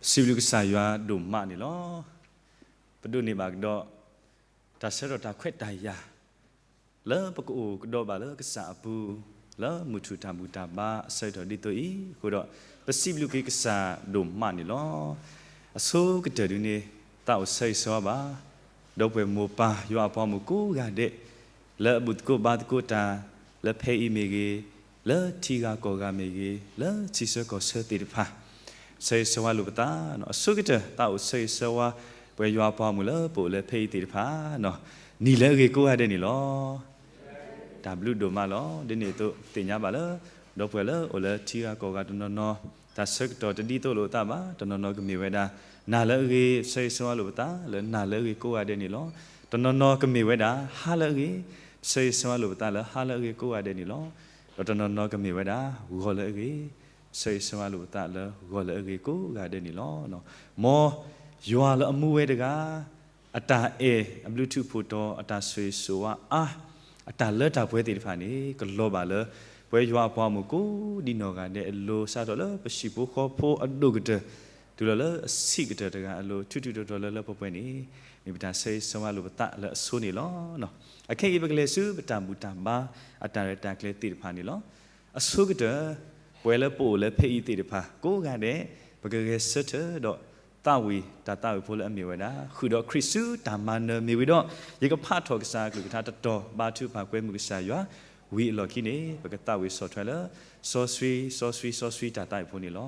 စံးဘျုးကစၢ်ယွၤဒိၣ်မးန့ၣ်လီၤ. ပဒိးန့ၢ်ဘၣ်ကဒီး တၢ်ဆၢကတီၢ်တၢ်ခွဲးတၢ်ယာ် လၢပကအိၣ်ကဒီးဘၣ်လၢကစၢ်အပူၤ လၢမုၢ်ထူၣ်တၢ်ဘူၣ်တၢ်ဘါအဆၢကတီၢ်ဒ်သိးအံၤအဃိဒီး ပစံးဘျုးက့ၤကစၢ်ဒိၣ်မးန့ၣ်လီၤ. အဆိကတၢၢ်ဒုန့ၣ် သးအိၣ်ဆၢဂ့ၤဆၢဝါဘၣ် ဒီပုၢ်ဝဲၢ်မိၢ်ပၢ်ယွၤအဖိမုၣ်ကိးဂၤဒဲး လၢအဘူၣ်သကိးဘါသကိးတၢ် လၢဖဲအံၤမ့ၢ်ဂ့ၤ, လၢထံဂၤကီၢ်ဂၤမ့ၢ်ဂ့ၤ, လၢထံဆၢကီၢ်ဆၢသ့ၣ်တဖၣ် ဆၢဂ့ၤဆၢဝါလိာ်ပသး, အဆိကတၢၢ် သးအိၣ်ဆၢဂ့ၤဆၢဝါ ပဝဲယွၤအဖိမုၣ်လၢပအိၣ်လၢဖဲအံၤသ့ၣ်တဖၣ်, နံၤလၢအဂ့ၤကိးဂၤဒဲးန့ၣ်လီၤ. တၢ်ဘျုးဒိၣ်မးလီၤ. ဒ်န့ၣ်အသိး သ့ၣ်ညါဘၣ်လၢ ဒီပုၢ်ဝဲၢ်လၢအိၣ်လၢထံဂၤကီၢ်ဂၤတနီၤနီၤ တၢ်ဆၢကတီၢ်တဒ်သိးလိာ်အသးဘၣ်. တနီၤနီၤကမ့ၢ်ဝဲဒၣ် နၤလၢအဂ့ၤ ဆၢဂ့ၤဆၢဝါလိာ်ပသး လၢနၤလၢအဂ့ၤကိးဂၤဒဲးန့ၣ်လီၤ. တနီၤနီၤကမ့ၢ်ဝဲဒၣ် ဟါလၢအဂ့ၤ ဆၢဂ့ၤဆၢဝါလိာ်ပသးလၢဟါလၢအဂ့ၤကိးဂၤဒဲးန့ၣ်လီၤ. ဒီးတနီၤနီၤကမ့ၢ်ဝဲဒၣ် ဂီၤလၢအဂ့ၤ ဆၢဂ့ၤဆၢဝါလိာ်ပသးလၢဂီၤလၢအဂ့ၤကိးဂၤဒဲးန့ၣ်လီၤ. မ်ယွၤလၢအမူဝဲတဂၤ အတၢ်အဲၣ်အဘျုးထူးဖှိၣ်တီၤ အတၢ်ဆိၣ်ဂ့ၤဆိၣ်ဝါအါ အတၢ်လၢတၢ်ပှဲၤသ့ၣ်တဖၣ်န့ၣ် ကလီၤဘၣ်လၢ ပဝဲယွၤအဖိမုၣ်ကိးဒံနီၢ်ဂၤဒဲးအလိၤ စးထီၣ်လၢပဟံၣ်ဖိဃီဖိအဒိၣ်ကတၢၢ် တုၤလီၤလၢအဆံးကတၢၢ်တဂၤအလိၤ ထူးထူးတီၤတီၤလၢလၢပှဲၤပှဲၤန့ၣ် မ့ၢ်ပတၢ်ဆၢဂ့ၤဆၢဝါလိာ်ပသးလၢအဆိန့ၣ်လီၤ. အခဲအံၤပကလဲၤဆူပတၢ်ဘူၣ်တၢ်ဘါ အတၢ်ရဲၣ်တၢ်ကျဲၤသ့ၣ်တဖၣ်န့ၣ်လီၤ. အဆိကတၢၢ် ပဝဲလၢပအိၣ်လၢဖဲအံၤသ့ၣ်တဖၣ် ကိးဂၤဒဲး ပကဂဲၤဆၢထၢၣ်ဒီး သးဝံၣ်တၢ်သးဝံၣ်ဖိလၢအမ့ၢ်ဝဲဒၣ် ဃုာ်ဒီးခရံာ်ဆူတၢ်မၤနၢၤမ့ၢ်ဝံၤဒီး ယကဖးထီၣ်ကစၢ်အကလုၢ်ကထါတတီၤ ဘါထုကဖၣ်ကွဲမုာ်ကစၢ်ယွၤ ဝံၤအလီၢ်ခံန့ၣ် ပကသးဝံၣ်ဆီၣ်ထွဲလၢ စီဆှံ စီဆှံ စီဆှံတၢ်သးဝံၣ်ဖိန့ၣ်လီၤ.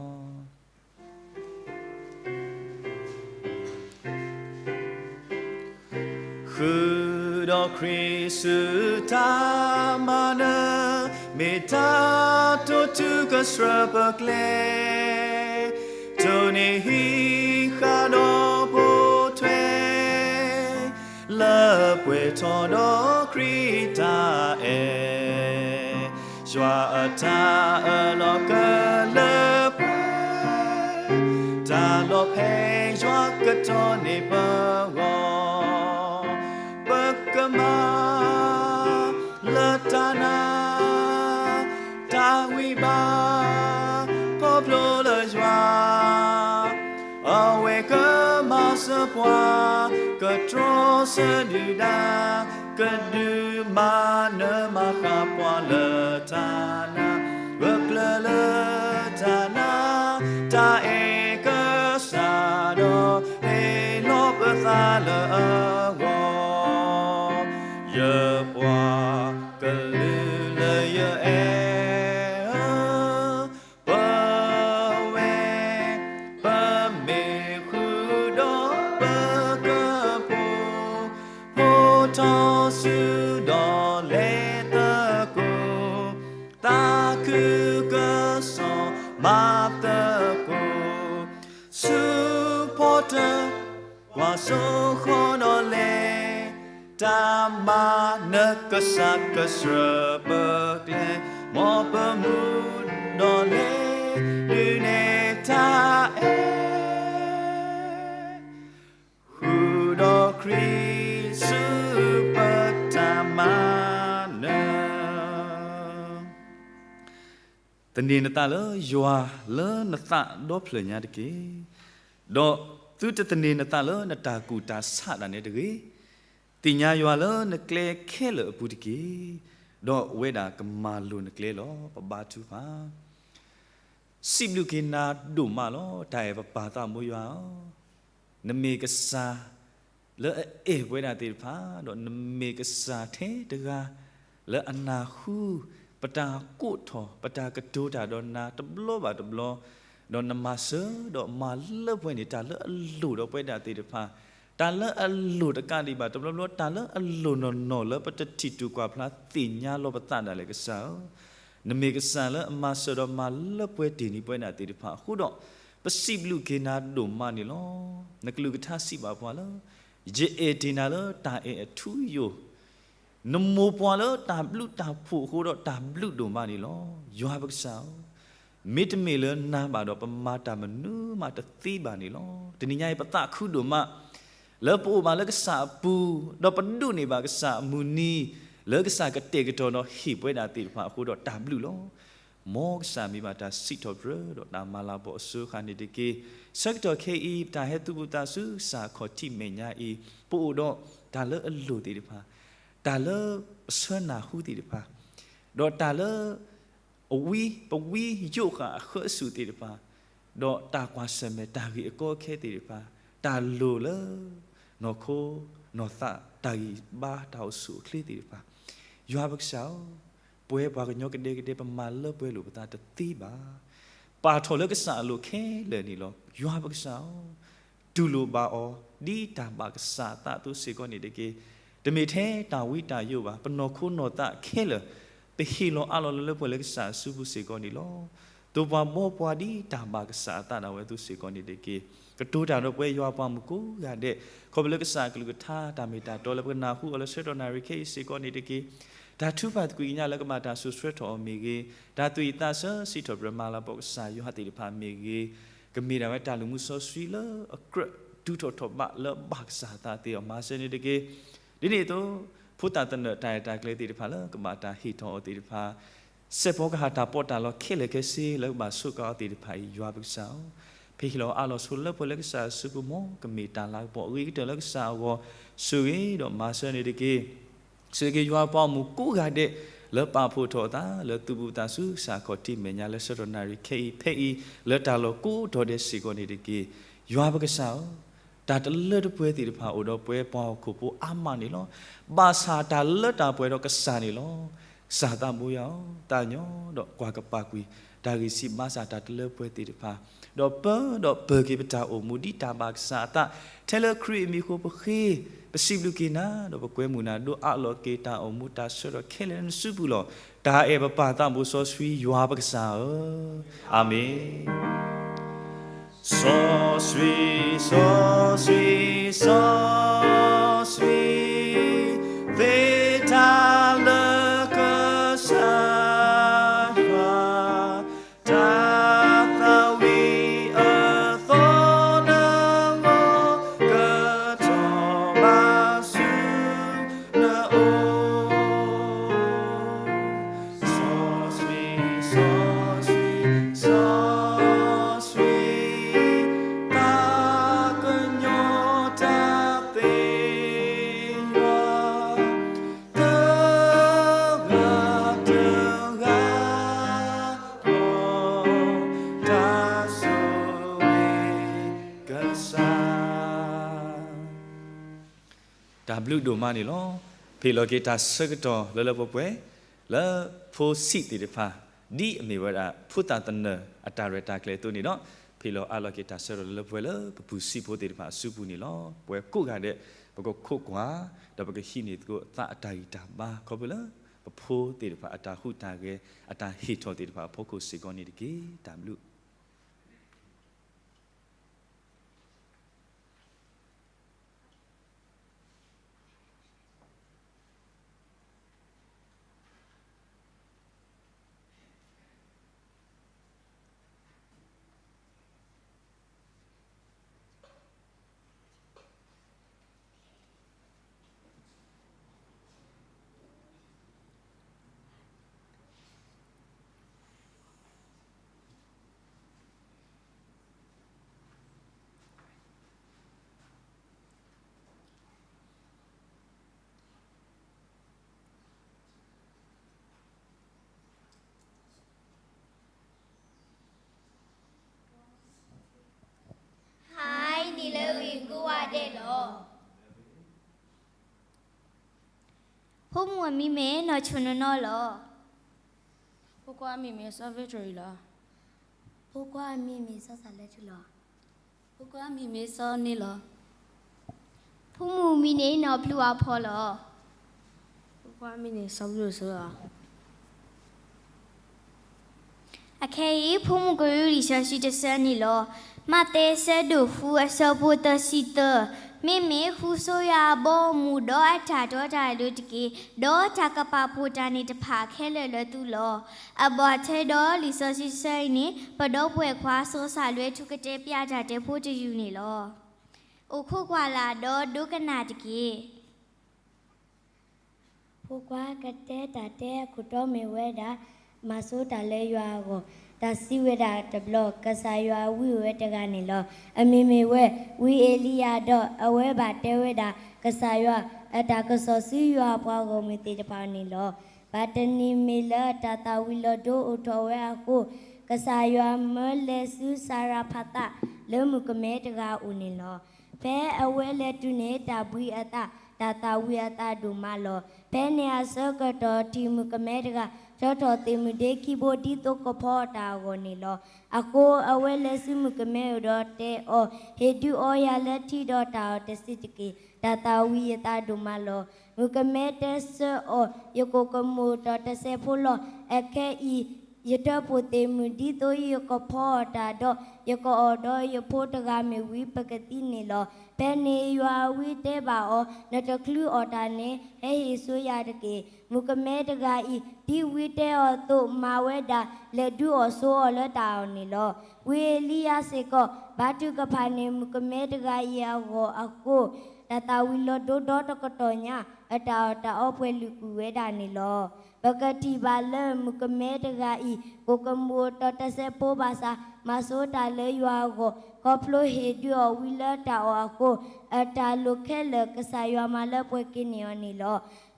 ဃုာ်ဒီးခရံာ်ဆူတၢ်မၤနၢၤ မ့ၢ်တၢ်တိာ်ထူကစၢၢ်ပကျဲ, တိၢ်န့ၢ်ဟံးဃာ်ဒီးပိာ်ထွဲ လၢပှဲၤထီၣ်ဒီးခရံာ်တၢ်အဲၣ် ယွၤအတၢ်အၢၣ်လီၤကလၢပှဲၤ, တၢ်လီၢ်ဖဲယွၤကတီၢ်န့ၢ်ပဂီၢ်, ပကမၤလၢတၢ်နာ် တၢ်ဂံၢ်ဘါ ခီဖျိလၢယွၤ အဝဲကမၤစၢၤပှၤ ကတြီဆၢဒုၣ်ဒါ ကဒုးမၤနၢၤမၤဃၣ်ပှၤလၢတၢ်နာ်, ဂၢၢ်ကျၢၤလၢတၢ်နာ် တၢ်အဲၣ်ကစၢ်ဒီး ဟ့ၣ်လီၤပသးလၢအဂီၢ်, ယပှၤကလုာ်လၢယအဲၣ်ဧၢ ပဝဲ ပမ့ၢ်ဃုာ်ဒီးပကပူၤ, ဖိထီၣ်ဆူဒီးလဲၤသကိး, သးခုကစီၣ်မၤသကိး, ဆူဖီတၢၣ် ကွၢ်စိဃီၤဒီးလဲၤ တၢ်မၤနၢၤကစၢ်ကစၢၢ်ပကျဲ, မ်ပမူဒီးလဲၤ ဒုးနဲၣ်တၢ်အဲၣ် ဃုာ်ဒီးခရံာ်ဆူပတၢ်မၤနၢၤ သန့ၤနသးလၢယွၤလၢနသးဒီဖျၢၣ်ညါတက့ၢ်. ဒီးသုတသန့ၤနသးလၢနတၢ်ကူၣ်တၢ်ဆးဒၣ်နဲတဂ့ၤ. သ့ၣ်ညါယွၤလၢနကျဲခဲလၢာ်အပူၤတက့ၢ်. ဒီးအဝဲဒၣ်ကမၤလိၤနကျဲလီၤ. ပဘါထုကဖၣ် စံးဘျုးက့ၤနၤဒိၣ်မးလီၤ. တၢ်အဲၣ်ပပၢ်သးမိၢ်ယွၤဧၢ, နမ့ၢ်ကစၢ် လၢအအဲၣ်ပဝဲဒၣ်သ့ၣ်တဖၣ်, ဒီးနမ့ၢ်ကစၢ်ထဲတဂၤ လၢအနၢ်ဟူ ပတၢ်ကိးထီၣ် ပတၢ်ကတိၤတၢ်ဒီးနၤတဘျီဘၣ်တဘျီ, ဒီးနမၤစၢၤဒီးမၤလၢပှဲၤန့ၣ် တၢ်လၢအလိၣ်ဒီးပဝဲဒၣ်သ့ၣ်တဖၣ်, တၢ်လၢအလိၣ်တကးဒံးဘၣ်တဘျီဘျီ တၢ်လၢအလိၣ်နီၢ်နီၢ်လၢပတထံၣ်တူၢ်ကွၢ်ဖျါသ့ၣ်ညါလီၤပသးဒၣ်လဲာ်ကစၢ်ဧၢ, နမ့ၢ်ကစၢ်လၢအမၤစၢၤဒီးမၤလၢပှဲၤတ့ၢ်န့ၢ်ပဝဲဒၣ်သ့ၣ်တဖၣ်အဃိဒီး ပစံးဘျုးက့ၤနၤဒိၣ်မးန့ၣ်လီၤ. နကလုၢ်ကထါစံးဘၣ်ပှၤလၢ ယအဲၣ်တ့ၢ်နၤလၢတၢ်အဲၣ်အထူအယိာ်, နမိၢ်ပှၢ်လၢတၢ်ဘျုးတၢ်ဖှိၣ်အဃိဒီးတၢ်ဘျုးဒိၣ်မးန့ၣ်လီၤ. ယွၤပကစၢ်ဧၢ, မ့တမ့ၢ်လၢနၤဘၣ်ဒီး ပမၤတၢ်မနုၤမးတသ့ဘၣ်န့ၣ်လီၤ. တနံၤညါအံၤ ပသးခုဒိၣ်မး လၢပအိၣ်ဘၣ်လၢကစၢ်အပူၤ, ဒီးပဒိးန့ၢ်ဘၣ်ကစၢ်အမုၢ်နံၤ, လၢကစၢ်ကတဲာ်ကတီၤဒီးဟ့ၣ်ပဝဲဒၣ်သ့ၣ်တဖၣ်အဃိဒီးတၢ်ဘျုးလီၤ. မ်ကစၢ်မ့ၢ်ဘၣ်တၢ်စံးထီၣ်ပတြၢၤဒီးတၢ်မၤလၤကပီၤအစိၤဃၣ်န့ၣ်တက့ၢ်. ဆၢကတီၢ်ခဲအံၤ ပတၢ်ဟဲသူၣ်ဘူၣ်သးဆူကစၢ်ခီၣ်ထံးမဲာ်ညါအံၤ ပအိၣ်ဒီးတၢ်လၢအလိၣ်သ့ၣ်တဖၣ်, တၢ်လၢပဆၢနၢ်ဟူသ့ၣ်တဖၣ်, ဒီးတၢ်လၢ အဝံ ပဝံယိးဃာ်အဃၢဆူၣ်သ့ၣ်တဖၣ်, ဒီးတၢ်ကွၢ်ဆၢၣ်မဲာ်တၢ်ဂ့ၢ်အကီအခဲသ့ၣ်တဖၣ်, တၢ်လိၣ်လၢ နီၢ်ခိနီၢ်သးတၢ်ဂံၢ်ဘါတၢ်အိၣ်ဆူၣ်အိၣ်ချ့သ့ၣ်တဖၣ်, ယွၤပကစၢ်ဧၢ, ပဝဲပှၤကညီကဒဲကဒဲ ပမၤလၢပှဲၤလိာ်ပသးတသ့ဘၣ်. ပာ်ထီၣ်လၢကစၢ်အလိၤခဲလၢာ်န့ၣ်လီၤ. ယွၤပကစၢ်ဧၢ, တူၢ်လိာ်ဘၣ်အီၤ ဒ်တၢ်ဘၣ်ကစၢ်အသးအသိးစ့ၢ်ကီးန့ၣ်တက့ၢ်. တမ့ၢ်ထဲတၢ်ဝံတၢ်ယိးဘၣ်, ပနီၢ်ခိနီၢ်သးခဲလၢာ် ပဟ့ၣ်လီၤအးလီၤလၢလၢပှဲၤလၢကစၢ်အစုပူၤစ့ၢ်ကီးန့ၣ်လီၤ. သိၣ်ပှၤဘီပှၤဒ်တၢ်ဘၣ်ကစၢ်အသးဒၣ်ဝဲအသိးစ့ၢ်ကီးန့ၣ်တက့ၢ်. ကတိၤတၢ်ဒီးပဝဲယွၤပှၤမုၣ်ကိးဂၤဒဲး ခီဖျိလၢကစၢ်အကလုၢ်ကထါတၢ်မ့ၢ်တၢ်တီလၢပကနၢ်ဟူအီၤလၢဆၢကတီၢ်နၣ်ရံၣ်ခဲအံၤစ့ၢ်ကီးန့ၣ်တက့ၢ်. တၢ်ထုကဖၣ်သကွံာ်ကညးလၢကဘၣ်တၢ်စိာ်ဆှၢထီၣ်အီၤမ့ၢ်ဂ့ၤ, တၢ်သူၣ်အံၣ်သးဆၢစံးထီၣ်ပတြၢၤမၤလၤကပီၤကစၢ်ယွၤသ့ၣ်တဖၣ်မ့ၢ်ဂ့ၤ, ကမ့ၢ်ဒၣ်ဝဲတၢ်လုၢ်မူစီဆှံလၢအကြၢးတုၤထီၣ်ထီၣ်ဘးလၢအဘၣ်ကစၢ်အသးသ့အီၤ မၤစၢၤန့ၣ်တက့ၢ်. ဒ်န့ၣ်အသိး ဖိသၣ်သနၢၣ်တၢ်ရဲၣ်တၢ်ကျဲၤသ့ၣ်တဖၣ်လၢကဘၣ်တၢ်ဟ့ၣ်ထီၣ်အီၤသ့ၣ်တဖၣ် စဲးဖီကဟၣ်တၢ်ပီးတၢ်လီခဲလၢာ်ခဲဆ့လၢကဘၣ်စူးကါအီၤသ့ၣ်တဖၣ်အံၤ ယွၤပကစၢ်ဧၢ, ဖဲဟ့ၣ်လီၤအးလီၤဆိလၢပှဲၤလၢကစၢ်အစုပူၤ မ်ကမ့ၢ်တၢ်လၤကပီၤအဂ့ၤကတၢၢ်လၢကစၢ်အဂီၢ်, ဆိၣ်ဂ့ၤဒီးမၤစၢၤန့ၣ်တက့ၢ်. ဆိၣ်ဂ့ၤက့ၤယွၤပှၤမုၣ်ကိးဂၤဒဲး လၢပာ်ဖှိၣ်ထီၣ်အသးလၢသူၣ်ဘီၣ်သးဆူကစၢ်ခီၣ်ထံးမဲာ်ညါလၢဆၢကတီၢ်နၣ်ရံၣ်ခဲအံၤဖဲအံၤ လၢတၢ်လီၢ်ကိးတီၤဒဲးစ့ၢ်ကီးန့ၣ်တက့ၢ်. ယွၤပကစၢ်ဧၢ, တၢ်တလၢတပှဲၤသ့ၣ်တဖၣ်အိၣ်ဒီးပှၤဟီၣ်ခိၣ်ဖိအါမးန့ၣ်လီၤ. ဘၣ်ဆၣ်တၢ်လၢတၢ်ပှဲၤဒီးကစၢ်န့ၣ်လီၤ. ကစၢ်သးဘိယွၤဧၢ, သးညီဒီးကွၢ်ကပာ်ကွံာ် တၢ်ဂံၢ်ဆံးဘါစၢ်တၢ်တလၢပှဲၤသ့ၣ်တဖၣ်, ဒီးပၢဒီးပၢၤက့ၤပတၢ်အိၣ်မူဒ်တၢ်ဘၣ်ကစၢ်အသး, ထဲလၢခရံာ်အမံၤအဃိပဃ့, ပစံးဘျုးက့ၤနၤ ဒီးပကွဲမုာ်နၤ ဒိးအးလီၤက့ၤတၢ်အိၣ်မူတၢ်ဆၢကတီၢ်ခဲလၢာ်လၢနစုပူၤလီၤ. တၢ်အဲၣ်ပပၢ်သးဘိစီဆှံယွၤပကစၢ်ဧၢ, အၤမ့ၣ်. စီဆှံ, စီဆှံ, စီဆှံ, သ့တၢ်လၢကစၢ်ယွၤ, တၢ်သးဝံၣ်အသီနလီၤ ကထီၣ်ဘၣ်ဆူနအိၣ် စီဆှံ, စီဆှံ, စီဆှံ, ပှၤကညီတၢ်သ့ယွၤ, တဂၤတဂၤ တၢ်ဘျုးဒိၣ်မးန့ၣ်လီၤ. ဖ့ၣ်လီၤက့ၤတၢ်ဆၢကတီၢ်လၢလၢပှဲၤပှဲၤ လၢဖိဆံးသ့ၣ်တဖၣ် ဒ်အမ့ၢ်ဝဲဒၣ်ဖိသၣ်သနၢၣ်အတၢ်ရဲၣ်တၢ်ကျဲၤအသိးန့ၣ်ဒီး ဖ့ၣ်လီၤအးလီၤက့ၤတၢ်ဆၢကတီၢ်လၢလၢပှဲၤပှဲၤလၢပပုၢ်စံးဖိသ့ၣ်တဖၣ်အစုပူၤန့ၣ်လီၤ. ပဝဲကိးဂၤဒဲး ပကခိးကွၢ် ဒီးပကဟံးန့ၢ်သကိးသးအတၢ်ဂံၢ်တၢ်ဘါ ခီဖျိလၢ ပဖိသ့ၣ်တဖၣ်အတၢ်ဟူးတၢ်ဂဲၤ အတၢ်ဟ့ၣ်ထီၣ်သ့ၣ်တဖၣ်အဖီခိၣ်စ့ၢ်ကီးန့ၣ်တက့ၢ်. တၢ်ဘျုး ဟါအံၤ နံၤလၢဝံၤကိးဂၤဒဲးလီၤ. ဖိမုၣ်အမံၤမ့ၢ်နီၢ်ဆိၣ်နီၢ်နီၢ်လီၤ. ဖိခွါအမံၤမ့ၢ်စီၤ Victory လီၤ. ဖိခွါအမံၤမ့ၢ်စီၤ စၢ်လၢထူလီၤ. ဖိခွါအမံၤမ့ၢ်စီၤ န့ၣ်လီၤ. ဖိမုၣ်အမံၤန့ၣ်နီၢ်ဖျူအဖီလီၤ. ဖိခွါအမံၤန့ၣ်စီၤ ဘျုးစိလီၤ. အခဲအံၤ ဖိမုၣ်ကရူၢ်လံာ်စီဆှံတဆၢန့ၣ်လီၤ. မးသဲ ဆၢဒိၣ်ဃု အဆၢဖိသၢဆံသၢ, မ့မ့ၢ်ဃုဆိယွၤအဘီအမုၢ် ဒီးအတၢ်တီတၢ်လိၤတက့ၢ်. ဒီးတၢ်ကပာ်ဖှိၣ်တၢ်န့ၣ်တဖၣ်ခဲလၢာ်လၢသုလီၤ. အဘၣ်ထွဲဒီးလံာ်စီဆှံတဆၢအံၤန့ၣ် ပဒီပုၢ်ဝဲၢ်ခွါ စီၤစၢ်လွဲထူ ကတဲပျးတၢ်တဲဖိတယုၢ်န့ၣ်လီၤ. အိၣ်ခိးကွၢ်လၢ်ဒီးဒိကနၣ်တက့ၢ်. ဖိခွါကတဲတၢ်တဲအခိၣ်တီမ့ၢ်ဝဲဒၣ် မၤဆိတၢ်လၢယွၤအဂီၢ်, တၢ်စံးဝဲဒၣ်တဘျီ, ကစၢ်ယွၤဝံအိၣ်ဝဲတဂၤန့ၣ်လီၤ. အမံၤမ့ၢ်ဝဲ ဝံအ့လံယၤဒီး အဝဲဘၣ်တဲဝဲဒၣ်, ကစၢ်ယွၤအတၢ်ကစီၣ်ဆူယွၤအပှၤဂီၢ်မုၢ်သ့ၣ်တဖၣ်န့ၣ်လီၤ. ဘၣ်တနံၤမ့ၢ်လၢတၢ်သၣ်ဝံၤလီၤဒိအိၣ်ထီၣ်ဝဲအဃိ, ကစၢ်ယွၤမၢလဲၤဆူစၤရဖးသး လၢမုၣ်ကမဲတဂၤအအိၣ်န့ၣ်လီၤ. ဖဲအဝဲလဲၤတုၤန့ၣ် တၢ်ဘှံးအသး, တၢ်သၣ်ဝံၤအသးဒိၣ်မးလီၤ. ဖဲန့ၣ်အဆၢကတီၢ် ထံၣ်မုၣ်ကမဲတဂၤ ထီထီၣ်သ့ၣ်မုၣ်ဒ့ခံဘိ ဒ်သိးကဖီအီၣ်တၢ်အဂီၢ်န့ၣ်လီၤ. အဃိအဝဲလဲၤဆူမုၣ်ကမဲအအိၣ်ဒီးတဲအီၤ, ဟ့ၣ်ဒုးအီယၤလၢထံဒီးတၢ်အီၣ်တဆံးတက့ၢ်, တၢ်သၣ်ဝံၤယသးဒိၣ်မးလီၤ. မုၣ်ကမဲတဲဆၢအီၤ, ယကိၣ်ကမူၣ်တီၤတစဲးဖိလီၤ. အခဲအံၤ ယထၢဖှိၣ်သ့ၣ်မုၣ် ဒ်သိးယကဖီအီၣ်တၢ်ဒီး ယကအီၣ်ဒီးယဖိတဂၤမ့ၢ်ဝံၤ ပကသံန့ၣ်လီၤ. ဖဲန့ၣ်ယွၤအဝံတဲဘၣ်အီၤ, နတချုးအီၣ်တၢ်န့ၣ်, ဟဲဟ့ၣ်ဆိယၤတက့ၢ်. မုၣ်ကမဲတဂၤအံၤ ဒ်ဝံတဲအီၤအသိး မၤဝဲဒၣ်, လဲၤဒုးအီၣ်ဆိအီၤလၢတၢ်အီၣ်န့ၣ်လီၤ. ဝံအ့လံယၤစ့ၢ်ကီး ဘါထုကဖၣ်န့ၢ်မုၣ်ကမဲတဂၤအံၤအဂီၢ်အဃိ, တၢ်သၣ်ဝံၤလီၤဒိဒီတကတီၢ်ညါ, အတၢ်အီၣ်တၢ်အီပှဲၤလုာ်ကွံာ်ဝဲဒၣ်န့ၣ်လီၤ. ပကထံၣ်ဘၣ်လၢမုၣ်ကမဲတဂၤအံၤ ကိၣ်ကမူၣ်အတီၤတစဲးဖိဘၣ်ဆၣ် မၤဆိတၢ်လၢယွၤအဂီၢ်, ခီဖျိဟ့ၣ်ဒုးအီၤဝံလၢတၢ်အီၣ်အဃိ, အတၢ်လိၣ်ခဲလၢာ် ကစၢ်ယွၤမၤလၢပှဲၤက့ၤန့ၢ်အီၤန့ၣ်လီၤ.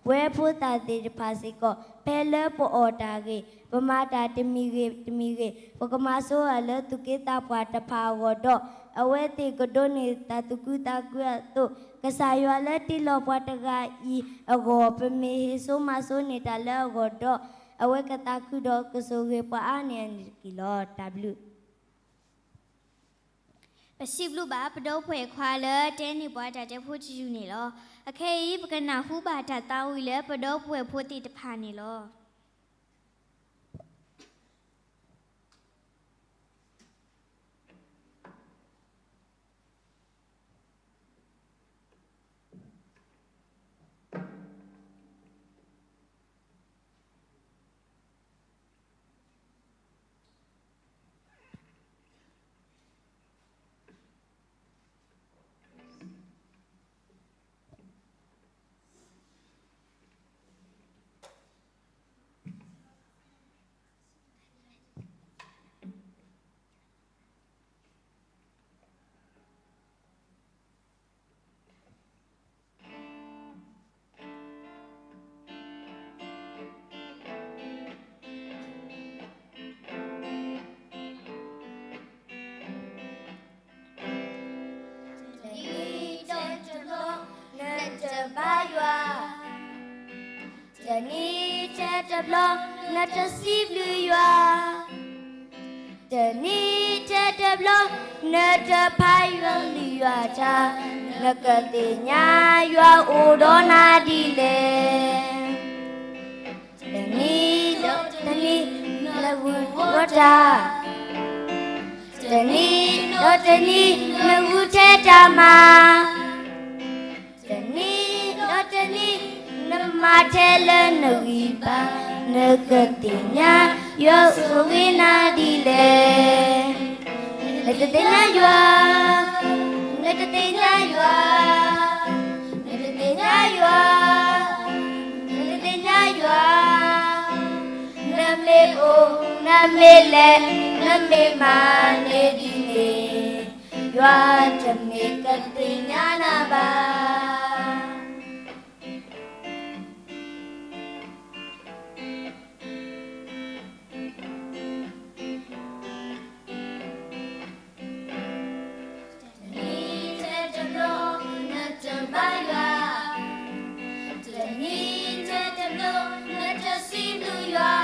ပဝဲဖိသၣ်သ့ၣ်တဖၣ်စ့ၢ်ကီး ဖဲလၢပအီၣ်တၢ်ဂ့ၤ, ပမၤတၢ်တမံၤဂ့ၤတမံၤဂ့ၤ, ပကမၤဆိအီၤလၢသူၣ်က့သးပှၢ်တဖၣ်အဂီၢ်ဒီး, အဝဲသ့ၣ်ကဒိးန့ၢ်တၢ်သူၣ်ခုသးခုအသိး, ကစၢ်ယွၤလၢတ့လီၤပှၤတဂၤအံၤအဂီၢ်, ပမ့ၢ်ဟ့ၣ်ဆိမၤဆိန့ၢ်တၢ်လၢအဂီၢ်ဒီး, အဝဲကသးခုဒီးကဆိၣ်ဂ့ၤပှၤအါန့ၢ်အန့ၣ်တက့ၢ်လီၤ. တၢ်ဘျုး ပစံးဘျုးဘၣ်ပဒီပုၢ်ဝဲၢ်ခွါလၢတဲန့ၢ်ပှၤတၢ်တဲဖိတယုၢ်န့ၣ်လီၤ. အခဲအံၤ ပကနၢ်ဟူဘၣ်တၢ်သးဝံၤလၢပဒီပုၢ်ဝဲၢ်ဖိသ့ၣ်တဖၣ်န့ၣ်လီၤ. တနံၤထဲတဘျီ နတဘါယွၤ, တနံၤထဲတဘျီ နတစံးဘျုးယွၤ, တနံၤထဲတဘျီ နတဖးယွၤလုၢ်ယွၤတၢ်, နကသ့ၣ်ညါယွၤအိၣ်ဒီးနၤဒ်လဲၣ်. တနံၤဒီးတနံၤ နဂုာ်ဝီတၢ်, တနံၤဒီးတနံၤ နဂုာ်ထဲတၢ်မၤ, တနံၤဒီးတနံၤ နမၤထဲလၢနဂံၢ်ဘါ, နကသ့ၣ်ညါယွၤဆိၣ်ဂ့ၤနၤဒ်လဲၣ်. နတသ့ၣ်ညါယွၤ, နတသ့ၣ်ညါယွၤ, နတသ့ၣ်ညါယွၤ, နတသ့ၣ်ညါယွၤ, နမ့ၢ်အိၣ် နမ့ၢ်လဲၤ နမ့ၢ်မၤန့ၢ်ဒ်န့ၣ်, ယွၤတမ့ၢ်ကသ့ၣ်ညါနၤဘၣ်. တနံၤထဲတဘျီ နတဘါယွၤ, တနံၤထဲတဘျီ နတစံးဘျုးယွၤ,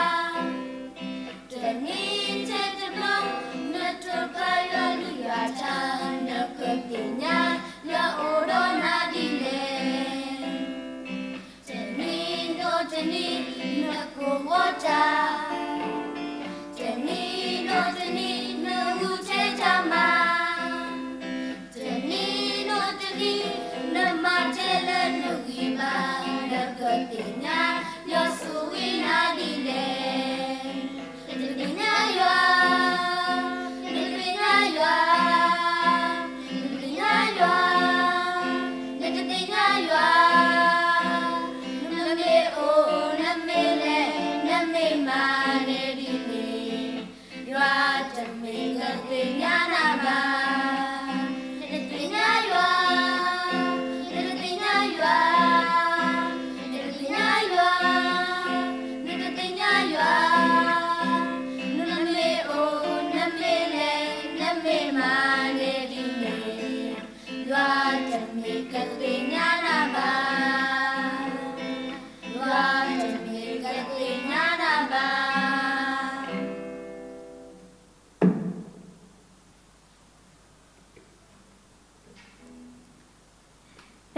တနံၤထဲတဘျီ နတဖးယွၤလုၢ်ယွၤတၢ်, နကသ့ၣ်ညါယွၤအိၣ်ဒီးနၤဒ်လဲၣ်. တနံၤဒီးတနံၤ နဂုာ်ဝီတၢ်, တနံၤဒီးတနံၤ နဂုာ်ထဲတၢ်မၤ, တနံၤဒီးတနံၤ နမၤထဲလၢနဂံၢ်ဘါ, နကသ့ၣ်ညါယွၤဆိၣ်ဂ့ၤနၤဒ်လဲၣ်. နတသ့ၣ်ညါယွၤ, နတသ့ၣ်ညါယွၤ, နတသ့ၣ်ညါယွၤ, နတသ့ၣ်ညါယွၤ, နမ့ၢ်အိၣ် နမ့ၢ်လဲၤ နမ့ၢ်မၤန့ၣ်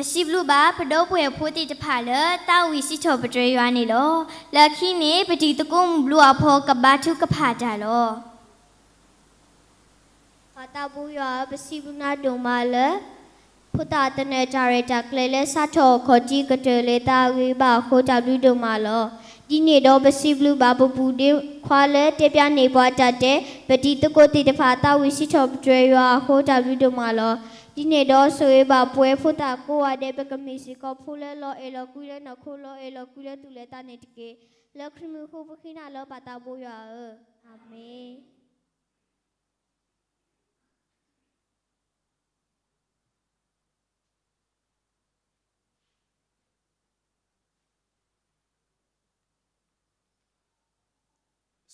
ပစံးဘျုးဘၣ်ပဒီပုၢ်ဝဲၢ်ဖိသ့ၣ်တဖၣ်လၢသးဝံၣ်စံးထီၣ်ပတြၢၤယွၤန့ၣ်လီၤ. လၢခံန့ၣ် ပတံၤသကိးမုၢ်ဘျုးအဖီကဘါထုကဖၣ်တၢ်လီၤ. ပၢ်သးဘိယွၤဧၢ, ပစံးဘျုးနၤဒိၣ်မးလၢ ဖိသၣ်သနၢၣ်တၢ်ရဲၣ်တၢ်ကျဲၤလၢစးထီၣ်အခီၣ်ထံးကတၢၢ်လၢသးအဂံၢ်ဘါအဃိ တၢ်ဘျုးဒိၣ်မးလီၤ. ဒ်န့ၣ်ဒီးပစံးဘျုးဘၣ်ပပုၢ်ဒ့ခွါလၢတဲဖျါန့ၢ်ပှၤတၢ်တဲ, ပတံၤသကိးသ့ၣ်တဖၣ်သးဝံၣ်စံးထီၣ်ပတြၢၤယွၤအဃိ တၢ်ဘျုးဒိၣ်မးလီၤ. ဒ်န့ၣ်ဒီးဆိၣ်ဂ့ၤဘၣ်ပဝဲဖိသၣ်ကိးဂၤဒဲး ပကမ့ၢ်စ့ၢ်ကီးဖိလၢလီၤအဲၣ်လီၤကွံလၢနီၢ်ခိ လီၤအဲၣ်လီၤကွံလၢသူၣ်လၢသးန့ၣ်တက့ၢ်. လၢခရံာ်မံၤအဃိပဃ့နၤလၢပၢ်သးဘိယွၤဧၢ, အၤမ့ၣ်.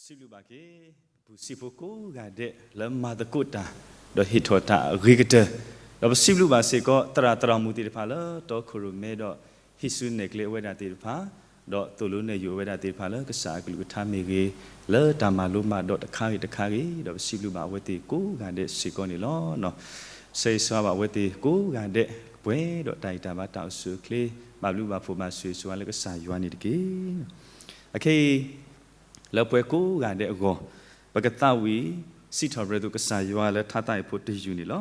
စံးဘျုးဘၣ်က့ၤ ပပုၢ်စံးဖိကိးဂၤဒဲးလၢမၤသကိးတၢ် ဒီးဟ့ၣ်ထီၣ်တၢ်အဂ့ၤကတၢၢ်, ဒီးပစံးဘျုးဘၣ်စ့ၢ်ကီး သရၣ်သရၣ်မုၣ်သ့ၣ်တဖၣ်လၢတီခိၣ်ရိၣ်မဲ ဒီးဟံးစုနဲၣ်ကျဲအဝဲဒၣ်သ့ၣ်တဖၣ်, ဒီးသိၣ်လိနဲၣ်ယိာ်အဝဲဒၣ်သ့ၣ်တဖၣ်လၢကစၢ်အကလုၢ်ကထါမ့ၢ်ဂ့ၤ, လၢတၢ်မၤလိမၤဒိးတခါဂ့ၤတခါဂ့ၤ, ဒီးပစံးဘျုးဘၣ်အဝဲသ့ၣ်ကိးဂၤဒဲးစ့ၢ်ကီးန့ၣ်လီၤ. ဆၢဂ့ၤဆၢဝါဘၣ်အဝဲသ့ၣ်ကိးဂၤဒဲး ပှဲၤဒီးတၢ်အံၣ်တၢ်ဘါတၢ်အိၣ်ဆူၣ်အိၣ်ချ့, ဘၣ်ဘျုးဘၣ်ဖှိၣ်ဘၣ်ဆိၣ်ဂ့ၤဆိၣ်ဝါလၢကစၢ်ယွၤန့ၣ်တက့ၢ်. အခဲအံၤ လၢပှဲၤကိးဂၤဒဲးအဂီၢ်, ပကသးဝံၣ်စံးထီၣ်ပတြၢၤသကိးကစၢ်ယွၤလၢထါသးဝံၣ်ဖိတယုၢ်န့ၣ်လီၤ.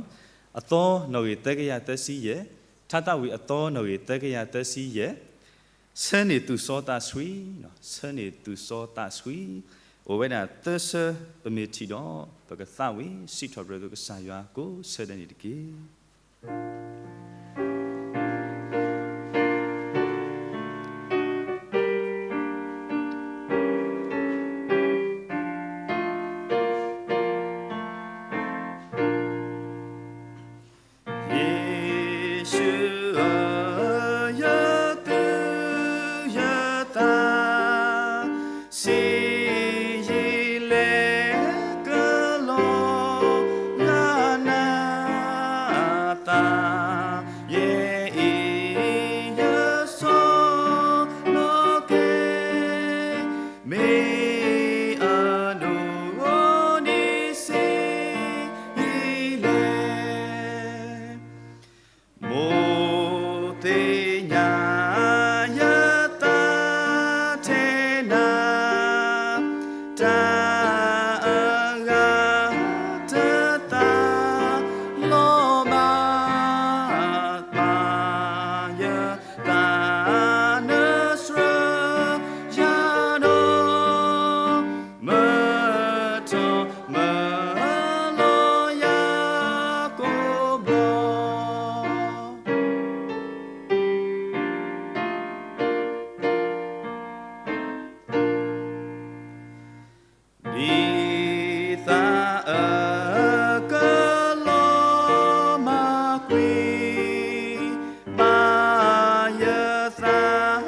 အသီနီၣ်ဂံၢ်သၢကယၤသၢဆံယဲၢ်, ထါသးဝံၣ်အသီနီၣ်ဂံၢ်သၢကယၤသၢဆံယဲၢ်, ဆၢန့ၢ်သူၣ်စီသးဆှံ, ဆၢန့ၢ်သူၣ်စီသးဆှံ, အိၣ်ဝဲဒၣ်သၢဆၢပမ့ၢ်ထံၣ်ဒီး ပကသးဝံၣ်စံးထီၣ်ပတြၢၤသကိးကစၢ်ယွၤကိးဆၢဒဲးန့ၣ်တက့ၢ်. ယ့ၣ်ၡူးဧၢ, ယသူၣ်ယသး ဆံးယံာ်လဲၣ် ကလီၤဂာ်နၤသး, ယဲအံၤယဆီၣ်လီၤက့ၤ မ့ၢ်အဒိၣ်အီၤဒ်ဆံးယံာ်လဲၣ်. မိၢ်သ့ၣ်ညါယသးထဲနၤ, တၢ်အဂၤတသးလီၤဘၣ်, မၤယ သးနၢဆှၢယၤဒီး မၢထီၣ်မၢလီၤယၤကိးဘျီ. ဒ်သးအၢ ကလီၤမၢ်ကွံာ်, ဘၣ်ယသး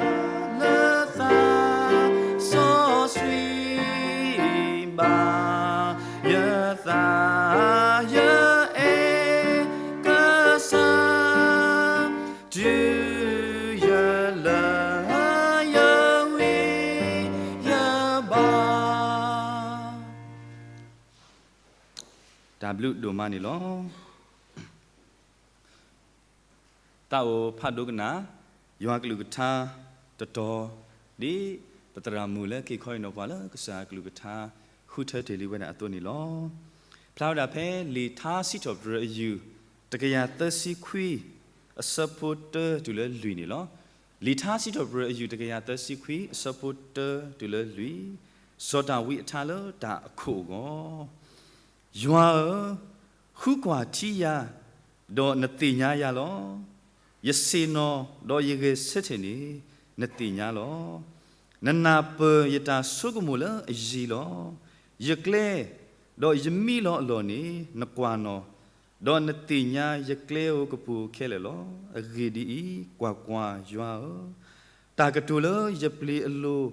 လၢသးစီဆှံ, ဘၣ်ယသးယအဲၣ်ကစၢ် တုၤယလၢယဝံၣ်ယဘီ. တၢ်ဘျုးဒိၣ်မးန့ၣ်လီၤ. သးအိၣ်ဖးဒိၣ်ကနၣ် ယွၤကလုၢ်ကထါတတီၤ ဒ်ပသရၣ်မုၣ်လၢက့ၤခီအံၤနီၤပှၤလၢကစၢ်ကလုၢ်ကထါ ဃုထၢတ့ၢ်လံဝဲဒၣ်အသိးန့ၣ်လီၤ. ဖျါဝဲဒၣ်ဖဲလံာ်ထါစံးထီၣ်ပတြၢၤအယုၢ် တကယၤသၢဆံခွံ အဆၢဖိတၢတုၤလၢလွံၢ်န့ၣ်လီၤ. လံာ်ထါစံးထီၣ်ပတြၢၤအယုၢ် တကယၤသၢဆံခွံ အဆၢဖိတၢတုၤလၢလွံၢ်, စီၤဒၤဝံးအထါလၢတၢ်အခိၣ်အဂီၢ် ယွၤဧၢ, ဃုကွၢ်ထံယၤ, ဒီးနသ့ၣ်ညါယၤလီၤ. ယဆ့ၣ်နီၤဒီးယဂဲၤဆၢထၢၣ်န့ၣ် နသ့ၣ်ညါလီၤ. နနၢ်ပၢၢ်ယတၢ်ဆိကမိၣ်လၢအယံၤလီၤ. ယကျဲ, ဒီးယမံလီၤအလီၢ်န့ၣ် နကွၢ်နီၣ်, ဒီးနသ့ၣ်ညါယကျဲဧိၤကပူၤခဲလၢာ်လီၤ. အဂ့ၢ်ဒ်အံၤ, ကွၢ်ကွၢ်, ယွၤဧၢ, တၢ်ကတိၤလၢယပျ့ၤအလိၤ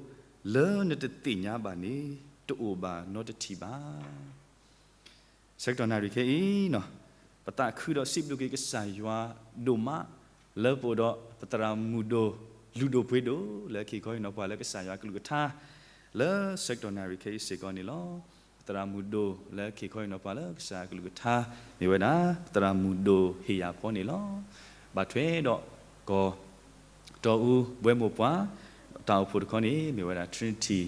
လၢနတသ့ၣ်ညါဘၣ်န့ၣ် တအိၣ်ဘၣ်နီတထံၣ်ဘၣ်. ဆၢကတီၢ်နၣ်ရံၣ်ခဲအံၤ, ပသးခုဒီးစံးဘျုးက့ၤကစၢ်ယွၤဒိၣ်မး လၢပအိၣ်ဒီးပသရၣ်မုၣ်ဒိၣ် လုၢ်ဒိၣ်ပှ့ၤဒိၣ် လၢက့ၤခီအံၤနီၤပှၤလၢကစၢ်ယွၤကလုၢ်ကထါ လၢဆၢကတီၢ်နၣ်ရံၣ်ခဲအံၤစ့ၢ်ကီးန့ၣ်လီၤ. ပသရၣ်မုၣ်ဒိၣ်လၢက့ၤခီအံၤနီၤပှၤလၢကစၢ်ယွၤကလုၢ်ကထါ မ့ၢ်ဝဲဒၣ် ပသရၣ်မုၣ်ဒိၣ်ဟ့ၣ်ယၤဖီန့ၣ်လီၤ. ဘၣ်ထွဲဒီး ကီၢ်တီအူဘှဲမိၢ်ပှၢ် တၢ်အိၣ်ဖှိၣ်တခီန့ၣ် မ့ၢ်ဝဲဒၣ် Trinity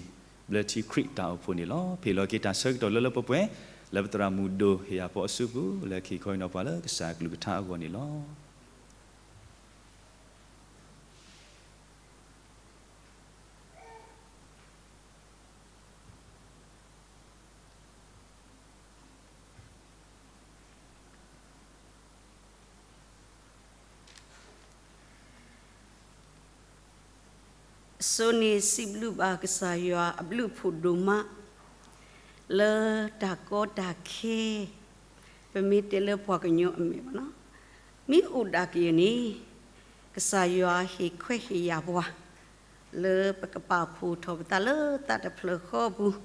ဘျၢထံခရံာ်တၢ်အိၣ်ဖှိၣ်န့ၣ်လီၤ. ဖဲအံၤလီၤက့ၤတၢ်ဆၢကတီၢ်လၢလၢပှဲၤပှဲၤ လၢပသရၣ်မုၣ်ဒိၣ်ဟ့ၣ်ယၤပှၤအစုပူၤ လၢခံခီအံၤနီၤပှၤလၢကစၢ်အကလုၢ်ကထါအဂီၢ်န့ၣ်လီၤ. အဆိန့ၣ်စံးဘျုးဘၣ်ကစၢ်ယွၤအဘျုးအဖှိၣ်ဒိၣ်မး လၢတၢ်ကီတၢ်ခဲ ပမ့ၢ်တဲလၢပှၤကညီအမဲာ်ဘၣ်နီၤ မ့ၢ်အိၣ်ဒၣ်ကယဲၢ်န့ၣ် ကစၢ်ယွၤဟ့ၣ်ခွဲးဟ့ၣ်ယာ်ပှၤ လၢပကပာ်ဖှိၣ်ထီၣ်ပသးလၢသးတဖျၢၣ်ဃီအပူၤ,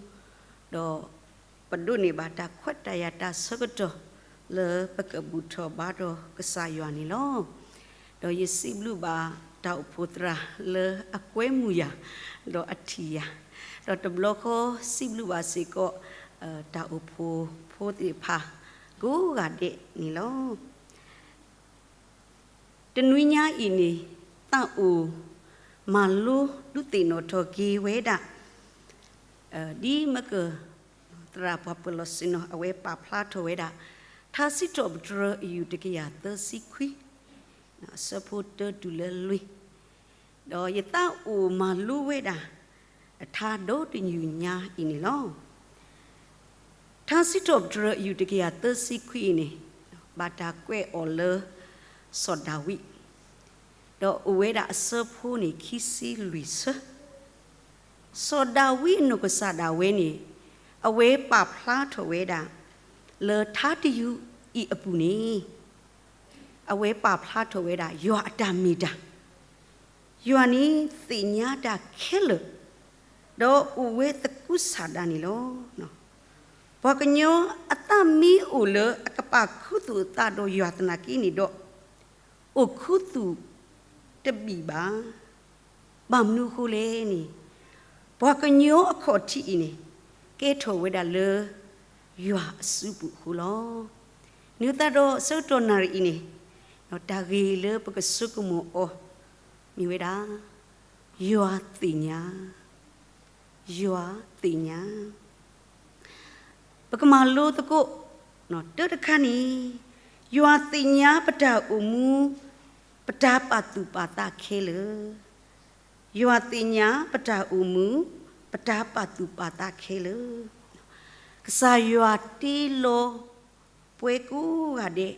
ဒီးပဒိးန့ၢ်ဘၣ်တၢ်ခွဲးတၢ်ယာ်တၢ်ဆၢကတီၢ် လၢပကဘူၣ်ထီၣ်ဘါထီၣ်ကစၢ်ယွၤန့ၣ်လီၤ. ဒီးယစံးဘျုးဘၣ်တၢ်အိၣ်ဖှိၣ်သရၣ်လၢအကွဲမုာ်ယၤ ဒီးအထံၣ်ယၤ, ဒီးတဘျီဃီစံးဘျုးဘၣ်စ့ၢ်ကီး တၢ်အိၣ်ဖှိၣ်ဖိသ့ၣ်တဖၣ် ကိးဂၤဒဲးန့ၣ်လီၤ. တနွံညါအံၤန့ၣ် သးအိၣ်မၤလိဒုးသ့ၣ်နီၣ်ထီၣ်က့ၤဝဲဒၣ် ဒ်မက သရၣ်ပှၤပၢၤလီၢ်ဆ့ၣ်နီၤ အဝဲပာ်ဖျါထီၣ်ဝဲဒၣ် ထါစံးထီၣ်ပတြၢၤအယူၢ်တကယၤသၢဆံခွံ အဆၢဖိတၢတုၤလၢလွံၢ်, ဒီးယသးအိၣ်မၤလိဝဲဒၣ် ထါဒီတယုၢ်ညါအံၤန့ၣ်လီၤ. ထါစံးထီၣ်ပတြၢၤအယူၢ်တကယၤသၢဆံခွံအံၤန့ၣ် ဘၣ်တၢ်ကွဲးအီၤလၢ စီၤဒၤဝံး, ဒီးအိၣ်ဝဲဒၣ်အဆၢဖိန့ၣ်ခံဆံလွံၢ်ဆၢ စီၤဒၤဝံးအနီၢ်ကစၢ်ဒၣ်ဝဲန့ၣ် အဝဲပာ်ဖျါထီၣ်ဝဲဒၣ် လၢထါတယုၢ်အံၤအပူၤန့ၣ် အဝဲပာ်ဖျါထီၣ်ဝဲဒၣ်ယွၤအတၢ်မ့ၢ်တၢ်, ယွၤန့ၣ်သ့ၣ်ညါတၢ်ခဲလၢာ်, ဒီးအိၣ်ဝဲသကုၤဆးဒးန့ၣ်လီၤ. ပှၤကညီအသးမ့ၢ်အိၣ်လၢအကပာ်ခူသူၣ်အသးဒီးယွၤသနာ်က့န့ၣ်ဒီး အိၣ်ခူသူၣ်တဘံၣ်ဘၣ်. ဘၣ်မနုၤအဃိလဲၣ်န့ၣ် ပှၤကညီအခီၣ်ထံးအံၤန့ၣ် ကဲထီၣ်ဝဲဒၣ်လၢ ယွၤအစုပူၤအဃိလီၤ. နုာ်သးဒီးဆၢကတီၢ်နၣ်ရံၣ်အံၤန့ၣ် တၢ်ဂ့ၢ်လၢပကဆိကမိၣ်အီၤ မ့ၢ်ဝဲဒၣ် ယွၤသ့ၣ်ညါ, ယွၤသ့ၣ်ညါ ပကမၤလိသကိး တၢတခါန့ၣ် ယွၤသ့ၣ်ညါပတၢ်အိၣ်မူ ပတၢ်ပာ်သူၣ်ပာ်သးခဲလၢာ်, ယွၤသ့ၣ်ညါပတၢ်အိၣ်မူ ပတၢ်ပာ်သူၣ်ပာ်သးခဲလၢာ်, ကစၢ်ယွၤတ့လီၤပှၤကိးဂၤဒဲး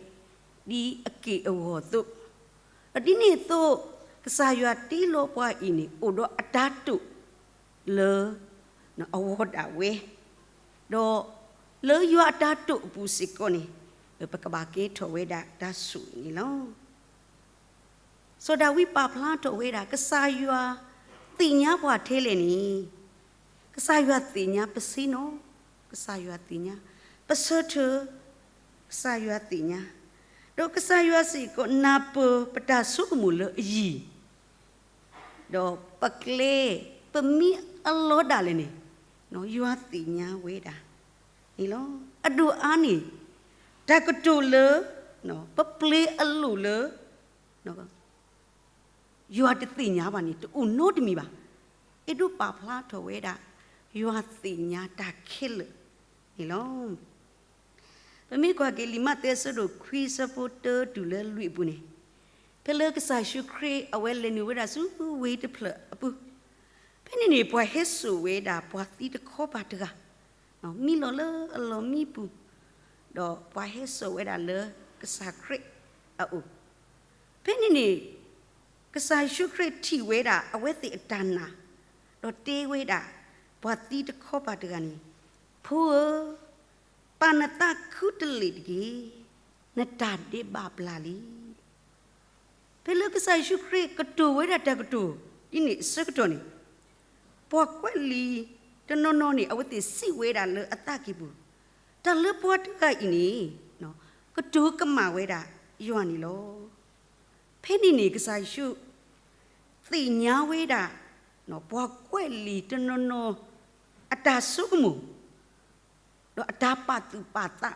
ဒ်အက့ၢ်အဂီၤအသိး, ဒီးဒ်န့ၣ်အသိး ကစၢ်ယွၤတ့လီၤပှၤအံၤန့ၣ် အိၣ်ဒီးအတၢ်တိာ်လၢ အဝီဒၣ်ဝဲ, ဒီးလၢယွၤအတၢ်တိာ်အပူၤစ့ၢ်ကီးန့ၣ် ပကဘၣ်ကဲထီၣ်ဝဲဒၣ်တၢ်ဆိၣ်ဂ့ၤန့ၣ်လီၤ. စီၤဒၤဝံးပာ်ဖျါထီၣ်ဝဲဒၣ် ကစၢ်ယွၤသ့ၣ်ညါပှၤထဲလဲၣ်န့ၣ်, ကစၢ်ယွၤသ့ၣ်ညါပဆ့ၣ်နီၤ, ကစၢ်ယွၤသ့ၣ်ညါပဆၢထၢၣ်, ကစၢ်ယွၤသ့ၣ်ညါ, ဒီးကစၢ်ယွၤစ့ၢ်ကီး နၢ်ပၢၢ်ပတၢ်ဆိကမိၣ်လၢအယံၤ, ဒီးပကျဲ ပမံအလီၤဒၣ်လဲာ်န့ၣ် ယွၤသ့ၣ်ညါဝဲဒၣ်န့ၣ်လီၤ. အဒိၣ်အါန့ၣ် တၢ်ကတိၤလၢ ပပျ့ၤအလိၣ်လၢ ယွၤတသ့ၣ်ညါဘၣ်န့ၣ် တအိၣ်နီတမံၤဘၣ်. အဲၣ်ဒိးပာ်ဖျါထီၣ်ဝဲဒၣ် ယွၤသ့ၣ်ညါတၢ်ခဲလၢာ်န့ၣ်လီၤ. ပမ့ၢ်ကွၢ်က့ၤလံာ်မးသဲအဆၢဒိၣ်ခွံအဆၢဖိတၢတုၤလၢလွံၢ်အပူၤန့ၣ်, ဖဲလၢကစၢ်ယ့ၣ်ၡူးခရံာ်အဝဲလဲၤနုာ်ဝဲဒၣ်ဆူဝ့ၢ်တဖျၢၣ်အပူၤ, ဖဲန့ၣ်န့ၣ် ပှၤဟဲစိာ်ဝဲဒၣ်ပှၤသံတခီပၤတဂၤ မံလီၤလၢအလီၢ်မံပူၤ, ဒီးပှၤဟဲစိာ်ဝဲဒၣ်လၢကစၢ်ခရံာ်အအိၣ်, ဖဲန့ၣ်န့ၣ် ကစၢ်ယ့ၣ်ၡူးခရံာ်ထံၣ်ဝဲဒၣ်အဝဲသ့ၣ်အတၢ်နာ်, ဒီးတဲဝဲဒၣ် ပှၤသံတခီပၤတဂၤန့ၣ်, ဖိဧၢ, ပာ်နသးခုတလ့ၣ်တက့ၢ်, နတၢ်ဒဲးဘးပျၢ်လံ. ဖဲလၢကစၢ်ယ့ၣ်ၡူးခရံာ်ကတိၤဝဲဒၣ်တၢ်ကတိၤဒ်န့ၣ်အဆၢကတီၢ်န့ၣ်, ပှၤကွဲးလံာ်တနီၤနီၤန့ၣ် အဝဲသ့ၣ်စံးဝဲဒၣ်လၢအသးကံၢ်ပူၤ, တၢ်လၢပှၤတဂၤအံၤန့ၣ် ကတိၤကမၣ်ဝဲဒၣ်ယွၤန့ၣ်လီၤ. ဖဲန့ၣ်န့ၣ် ကစၢ်ယ့ၣ်ၡူးသ့ၣ်ညါဝဲဒၣ် ပှၤကွဲးလံာ်တနီၤနီၤ အတၢ်ဆိကမိၣ် ဒီးအတၢ်ပာ်သူၣ်ပာ်သး,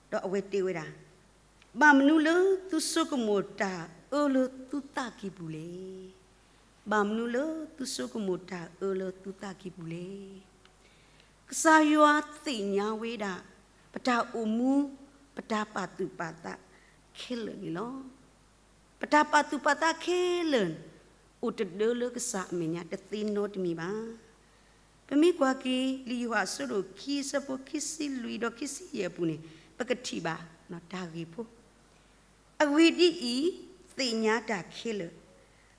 ဒီးအဝဲတဲဝဲဒၣ်, ဘၣ်မနုၤလၢသုဆိကမိၣ်တၢ် အၢလၢသုသးကံၢ်ပူၤလဲၣ်. ဘၣ်မနုၤလၢသုဆိကမိၣ်တၢ်အၢလၢသုသးကံၢ်ပူၤလဲၣ်. ကစၢ်ယွၤသ့ၣ်ညါဝဲဒၣ် ပတၢ်အိၣ်မူ ပတၢ်ပာ်သူၣ်ပာ်သးခဲလၢာ်န့ၣ်လီၤ. ပတၢ်ပာ်သူၣ်ပာ်သးခဲလၢာ် အိၣ်တဒၢလၢကစၢ်အမဲာ်ညါတသ့နီတမံၤဘၣ်. ပမ့ၢ်ကွၢ်က့ၤ လံာ်ယိၤဟၣ်အဆၢဒိၣ်ခံ အဆၢဖိခံဆံလွံၢ်ဒီးခံဆံယဲၢ်အပူၤန့ၣ် ပကထံၣ်ဘၣ်တၢ်ဂ့ၢ်ဖိ အဂ့ၢ်ဒ်အံၤ, သ့ၣ်ညါတၢ်ခဲလၢာ်,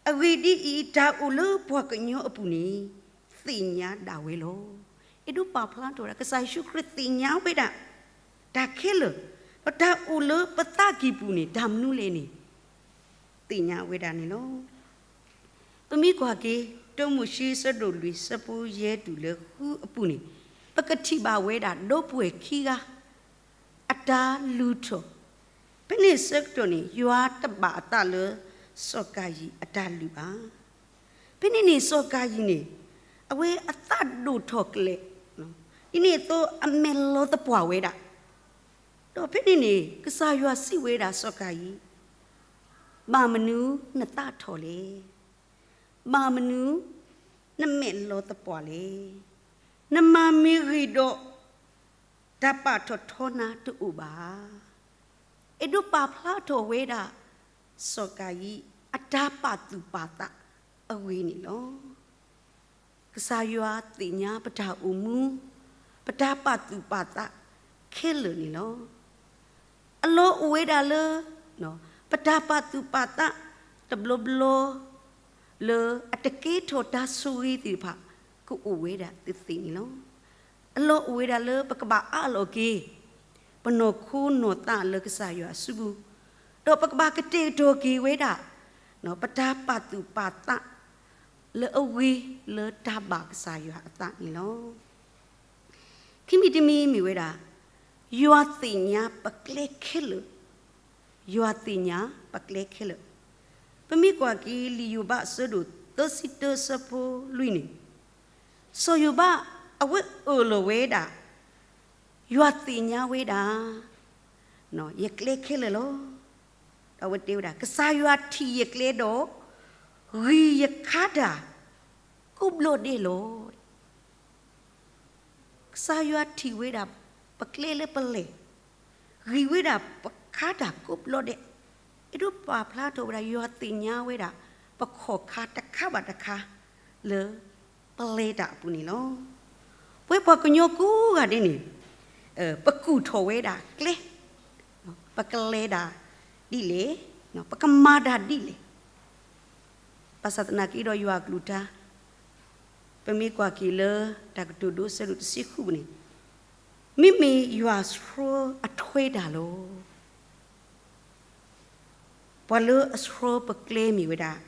အဂ့ၢ်ဒ်အံၤ, တၢ်အိၣ်လၢပှၤကညီအပူၤန့ၣ် သ့ၣ်ညါဒၣ်ဝဲလီၤ. အဲၣ်ဒိးပာ်ဖျါထီၣ်ဝဲဒၣ် ကစၢ်ယ့ၣ်ၡူးခရံာ်သ့ၣ်ညါဝဲဒၣ် တၢ်ခဲလၢာ်, ဒီးတၢ်အိၣ်လၢပသးကံၢ်ပူၤန့ၣ် တၢ်မနုၤလဲၣ်န့ၣ် သ့ၣ်ညါဝဲဒၣ်န့ၣ်လီၤ. ပမ့ၢ်ကွၢ်က့ၤ တၢမိၤၡ့ အဆၢဒိၣ်လွံၢ် အဆၢဖိယဲၢ်တုၤလၢဃုအပူၤန့ၣ် ပကထံၣ်ဘၣ်ဝဲဒၣ် ဒီပုၢ်ဝဲၢ်ခံဂၤ အတၢ်လုၢ်ထီၣ်, ဖဲန့ၣ်ဆၢကတီၢ်န့ၣ် ယွၤတဘၣ်အသးလၢ စီၤကၤယံၣ်အတၢ်လုၢ်ဘၣ်. ဖဲန့ၣ်န့ၣ် စီၤကၤယံၣ်န့ၣ် အဝဲအသးဒိၣ်ထီၣ်ကလဲာ်, ဒ်န့ၣ်အသိး အမဲာ်လီၤသပှၢ်ဝဲဒၣ်, ဒီးဖဲန့ၣ်န့ၣ် ကစၢ်ယွၤစံးဝဲဒၣ် စီၤကၤယံၣ်, ဘၣ်မနုၤနသးထီၣ်လဲၣ်. ဘၣ်မနုၤ နမဲာ်လီၤသပှၢ်လဲၣ်. နမၤမ့ၢ်ဂ့ၤဒီး တၢ်ပာ်ထီၣ်ထီနၤတအိၣ်ဘၣ်. အဲၣ်ဒိးပာ်ဖျါထီၣ်ဝဲဒၣ် စီၤကၤယံၣ် အတၢ်ပာ်သူၣ်ပာ်သးအဂ့ၢ်န့ၣ်လီၤ. ကစၢ်ယွၤသ့ၣ်ညါပတၢ်အိၣ်မူ ပတၢ်ပာ်သူၣ်ပာ်သးခဲလၢာ်န့ၣ်လီၤ. အလီၢ်အိၣ်ဝဲဒၣ်လၢ ပတၢ်ပာ်သူၣ်ပာ်သးတဘျီဘျီ လၢအတကဲထီၣ်တၢ်ဆိၣ်ဂ့ၤသ့ၣ်တဖၣ် ကအိၣ်ဝဲဒၣ်သ့ၣ်သ့ၣ်န့ၣ်လီၤ. အလီၢ်အိၣ်ဝဲဒၣ်လၢပကဘၣ်အးလီၤက့ၤ ပနီၢ်ခိနီၢ်သးလၢကစၢ်ယွၤအစုပူၤ, ဒီးပကဘၣ်ကတဲာ်ကတီၤက့ၤဝဲဒၣ် ပတၢ်ပာ်သူၣ်ပာ်သး လၢအဂ့ၤလၢတၢ်ဘၣ်ကစၢ်ယွၤအသးန့ၣ်လီၤ. ခံမံၤတမံၤမ့ၢ်ဝဲဒၣ် ယွၤသ့ၣ်ညါပကျဲခဲလၢာ်, ယွၤသ့ၣ်ညါပကျဲခဲလၢာ်. ပမ့ၢ်ကွၢ်က့ၤ လံာ်ယိၤဘး အဆၢဒိၣ်သၢဆံတၢ အဆၢဖိလွံၢ်န့ၣ်, စီၤယိၤဘး အဝဲအၢၣ်လီၤဝဲဒၣ် ယွၤသ့ၣ်ညါဝဲဒၣ် ယကျဲခဲလၢာ်လီၤ. ဒီးအဝဲတဲဝဲဒၣ် ကစၢ်ယွၤထံၣ်ယကျဲဒီး ဂံၢ်ယခါတၢ်ကိးဘျီဒဲးလီၤ. ကစၢ်ယွၤထံၣ်ဝဲဒၣ် ပကျဲလၢပလဲၤ, ဂံၢ်ဝဲဒၣ်ပခါတၢ်ကိးဘျီဒဲး, အဲၣ်ဒိးပာ်ဖျါထီၣ်ဝဲဒၣ် ယွၤသ့ၣ်ညါဝဲဒၣ် ပခီၣ်ခါတခါဘၣ်တခါ လၢပလဲၤတၢ်အပူၤန့ၣ်လီၤ. ပဝဲပှၤကညီကိးဂၤဒဲးန့ၣ် ပကူၣ်ထီၣ်ဝဲဒၣ်ကျဲ, ပကလဲၤတၢ်ဒ်လဲၣ်, ပကမၤတၢ်ဒ်လဲၣ်. ဘၣ်ဆၣ်သနာ်က့ဒီးယွၤအကလုၢ်ကထါ ပမ့ၢ်ကွၢ်က့ၤလၢတၢ်ကတိၤဒိ အဆၢဒိၣ်တဆံဃုပူၤန့ၣ်, မ့မ့ၢ်ယွၤဆှၢအထွဲတၢ်လီၤ. ပှၤလၢအဆှၢပကျဲမ့ၢ်ဝဲဒၣ်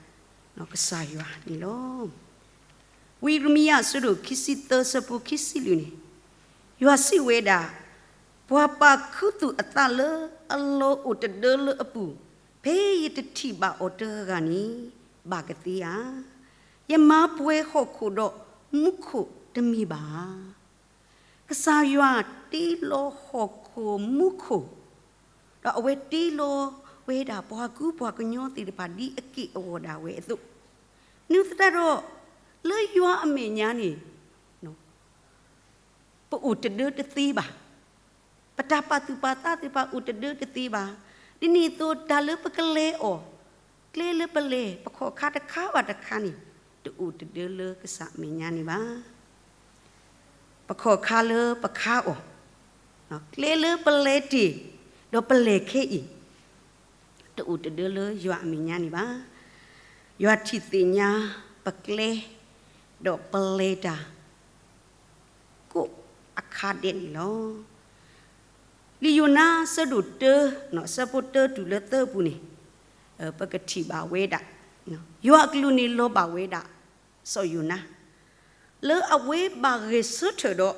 ကစၢ်ယွၤန့ၣ်လီၤ. ဝံယံးရမံယၤ အဆၢဒိၣ်ခံဆံသၢ အဆၢဖိခံဆံလွံၢ်န့ၣ်, ယွၤစံးဝဲဒၣ်, ပှၤပာ်ခူသူၣ်အသးလၢအလီၢ်အိၣ်တဒၢလၢအပူၤ, ဖဲယတထံၣ်ဘၣ်အီၤတဂၤဂၤန့ၣ် ဘၣ်ကသ့ဧါ. ယမၤပှဲၤဟီၣ်ခိၣ်ဒီးမူခိၣ်တမ့ၢ်ဘၣ်ဧါ. ကစၢ်ယွၤတ့လီၤဟီၣ်ခိၣ်မူခိၣ်, ဒီးအဝဲတ့လီၤဝဲဒၣ်ပှၤကူပှၤကညီသ့ၣ်တဖၣ်ဒ်အက့ၢ်အဂီၤဒၣ်ဝဲအသိး, မနုၤသတးဒီး လၢယွၤအမဲာ်ညါန့ၣ် ပအိၣ်တဒၢတသ့ဘၣ်. ပတၢ်ပာ်သူၣ်ပာ်သးသ့ၣ်တဖၣ်အိၣ်တဒၢတသ့ဘၣ်. ဒ်န့ၣ်အသိးတၢ်လၢပကလဲၤအီၤ, ကျဲလၢပလဲၤ ပခီၣ်ခါတခါဘၣ်တခါန့ၣ် တအိၣ်တဒၢလၢကစၢ်အမဲာ်ညါန့ၣ်ဘၣ်. ပခီၣ်ခါလၢပခါအီၤ, ကျဲလၢပလဲၤတ့ၢ် ဒီးပလဲၤခဲအံၤ တအိၣ်တဒၢလၢယွၤအမဲာ်ညါန့ၣ်ဘၣ်. ယွၤထံၣ်သ့ၣ်ညါပကျဲ ဒီးပလဲၤတၢ် ကိးအခါဒဲးန့ၣ်လီၤ. လံာ်ယိၤနါ အဆၢဒိၣ်တၢ အဆၢဖိတၢတုၤလၢသၢအပူၤန့ၣ် ပကထံၣ်ဘၣ်ဝဲဒၣ် ယွၤအကလူးန့ၣ်လီၤဘၣ်ဝဲဒၣ် စီၤယိၤနါ လၢအဝဲဘၣ်ဂဲၤဆၢထၢၣ်ဒီး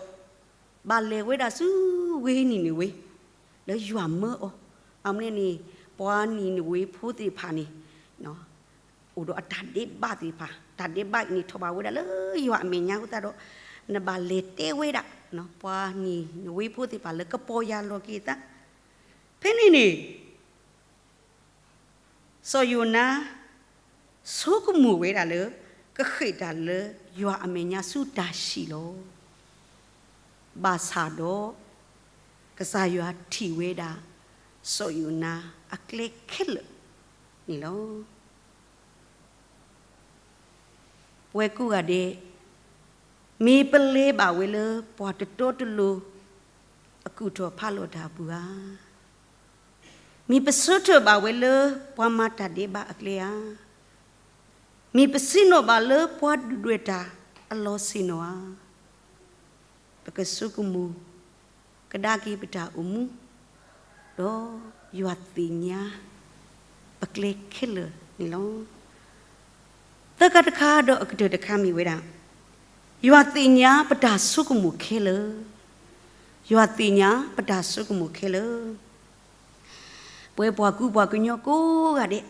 ဘၣ်လဲၤဝဲဒၣ်ဆူဝ့ၢ်နံၤနဝ့ လၢယွၤမၢအီၤ. အမ့ၢ်န့ၣ် ပှၤနံၤနဝ့ဖိသ့ၣ်တဖၣ်န့ၣ် အိၣ်ဒီးအတၢ်ဒဲးဘးသ့ၣ်တဖၣ်, တၢ်ဒဲးဘးအံၤန့ၣ် ထီၣ်ဘၣ်ဝဲဒၣ်လၢယွၤအမဲာ်ညါအဃိသတးဒီး နဘၣ်လဲၤတဲဝဲဒၣ် ပှၤနံၤနဝ့ဖိသ့ၣ်တဖၣ်လၢကပီၢ်ယၢ်လီၤက့ၤအသး. ဖဲန့ၣ်န့ၣ် စီၤယိၤနါ ဆိကမိၣ်ဝဲဒၣ်လၢ ကဃ့ၢ်တၢ်လၢယွၤအမဲာ်ညါဆူတၢ်ဟံၣ်လီၤ. ဘၣ်ဆၣ်ဒီး ကစၢ်ယွၤထံၣ်ဝဲဒၣ် စီၤယိၤနါအကျဲခဲလၢာ်န့ၣ်လီၤ. ပဝဲကိးဂၤဒဲး မ့ၢ်ပလဲၤဘၣ်ဝဲလၢပှၤတတီတလိၤ အကူၣ်ထီၣ်ဖးလီၤတၢ်အပူၤဧါ, မ့ၢ်ပဆၢထၢၣ်ဘၣ်ဝဲလၢပှၤမၤတၢ်ဒဲးဘးအကျဲဧါ, မ့ၢ်ပဆ့ၣ်နီၤဘၣ်လၢပှၤဒုၣ်ဒွဲၣ်တၢ်အလီၢ်ဆ့ၣ်နီၤဧါ, ပကဆိကမိၣ် ကဒါက့ၤပတၢ်အိၣ်မူ, ဒီးယွၤသ့ၣ်ညါ ပကျဲခဲလၢာ်န့ၣ်လီၤ. သၢခါတခါဒီးအကတၢၢ်တခါမ့ၢ်ဝဲဒၣ်, ယွၤသ့ၣ်ညါပတၢ်ဆိကမိၣ်ခဲလၢာ်, ယွၤသ့ၣ်ညါပတၢ်ဆိကမိၣ်ခဲလၢာ်. ပဝဲပှၤကူပှၤကညီကိးဂၤဒဲး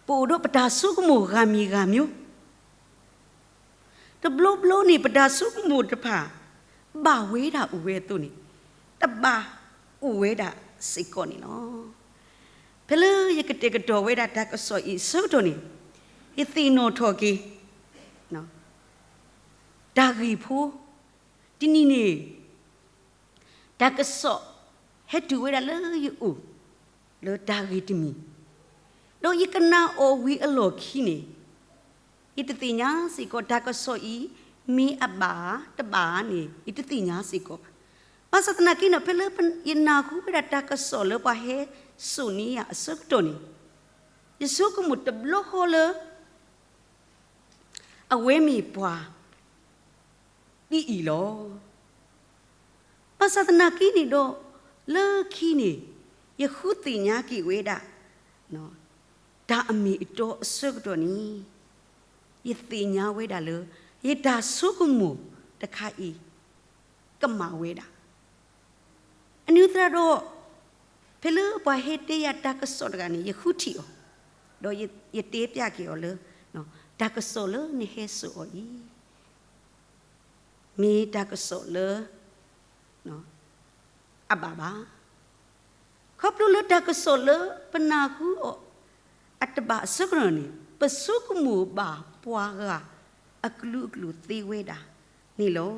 ပအိၣ်ဒီးပတၢ်ဆိကမိၣ်ဂၤမံၤဂၤမံၤ, တဘျီဘျီန့ၣ် ပတၢ်ဆိကမိၣ်တဖၣ် ဘၣ်ဝဲဒၣ်အိၣ်ဝဲအသိးန့ၣ် တဘၣ်အိၣ်ဝဲဒၣ်စ့ၢ်ကီးန့ၣ်လီၤ. ဖဲလၢယကတဲာ်ကတီၤဝဲဒၣ်တၢ်ကစီၣ်အံၤအဆၢကတီၢ်န့ၣ် ယသ့ၣ်နီၣ်ထီၣ်က့ၤ တၢ်ဂ့ၢ်ဖိ, တနံၤန့ၣ် တၢ်ကစီၣ်ဟဲတုၤဝဲဒၣ်လၢယအိၣ် လၢတၢ်ဂ့ၢ်တမံၤ, ဒီးယကနၣ်အီၤဝံၤအလီၢ်ခံန့ၣ် ယတသ့ၣ်ညါစ့ၢ်ကီး တၢ်ကစီၣ်အံၤ မ့ၢ်အဘၣ်ဧါတဘၣ်ဧါန့ၣ် ယတသ့ၣ်ညါစ့ၢ်ကီးဘၣ်. ဘၣ်ဆၣ်သနာ်က့န့ၣ် ဖဲလၢယနၢ်ဟူဝဲဒၣ်တၢ်ကစီၣ်လၢပှၤဟဲစိာ်န့ၢ်ယၤအဆၢကတီၢ်န့ၣ် ယဆိကမိၣ်တဘျီဃီလၢ အဝဲမ့ၢ်ပှၤဒ်အံၤလီၤ. ဘၣ်ဆၣ်သနာ်က့န့ၣ်ဒီး လၢခံန့ၣ် ယဃုသ့ၣ်ညါက့ၤဝဲဒၣ် တၢ်အမ့ၢ်အတီအဆၢကတီၢ်န့ၣ် ယသ့ၣ်ညါဝဲဒၣ်လၢ ယတၢ်ဆိကမိၣ်တခါအံၤ ကမၣ်ဝဲဒၣ် အန့ၣ်သတးဒီး ဖဲလၢပှၤဟဲတဲယၤတၢ်ကစီၣ်တဂၤန့ၣ် ယဃုထံၣ်အီၤ, ဒီးယတဲပျးက့ၤအီၤလၢ တၢ်ကစီၣ်လၢနဟဲစိာ်အီၤအံၤ မ့ၢ်တၢ်ကစီၣ်လၢ အဘၣ်ဘၣ်. ခီဖျိလၢတၢ်ကစီၣ်လၢပနၢ်ဟူအီၤ အတဘၣ်အဆၢကတီၢ်န့ၣ် ပဆိကမိၣ်ဘၣ်ပှၤဂၤအကလုာ်ကလုာ်သ့ဝဲဒၣ်န့ၣ်လီၤ.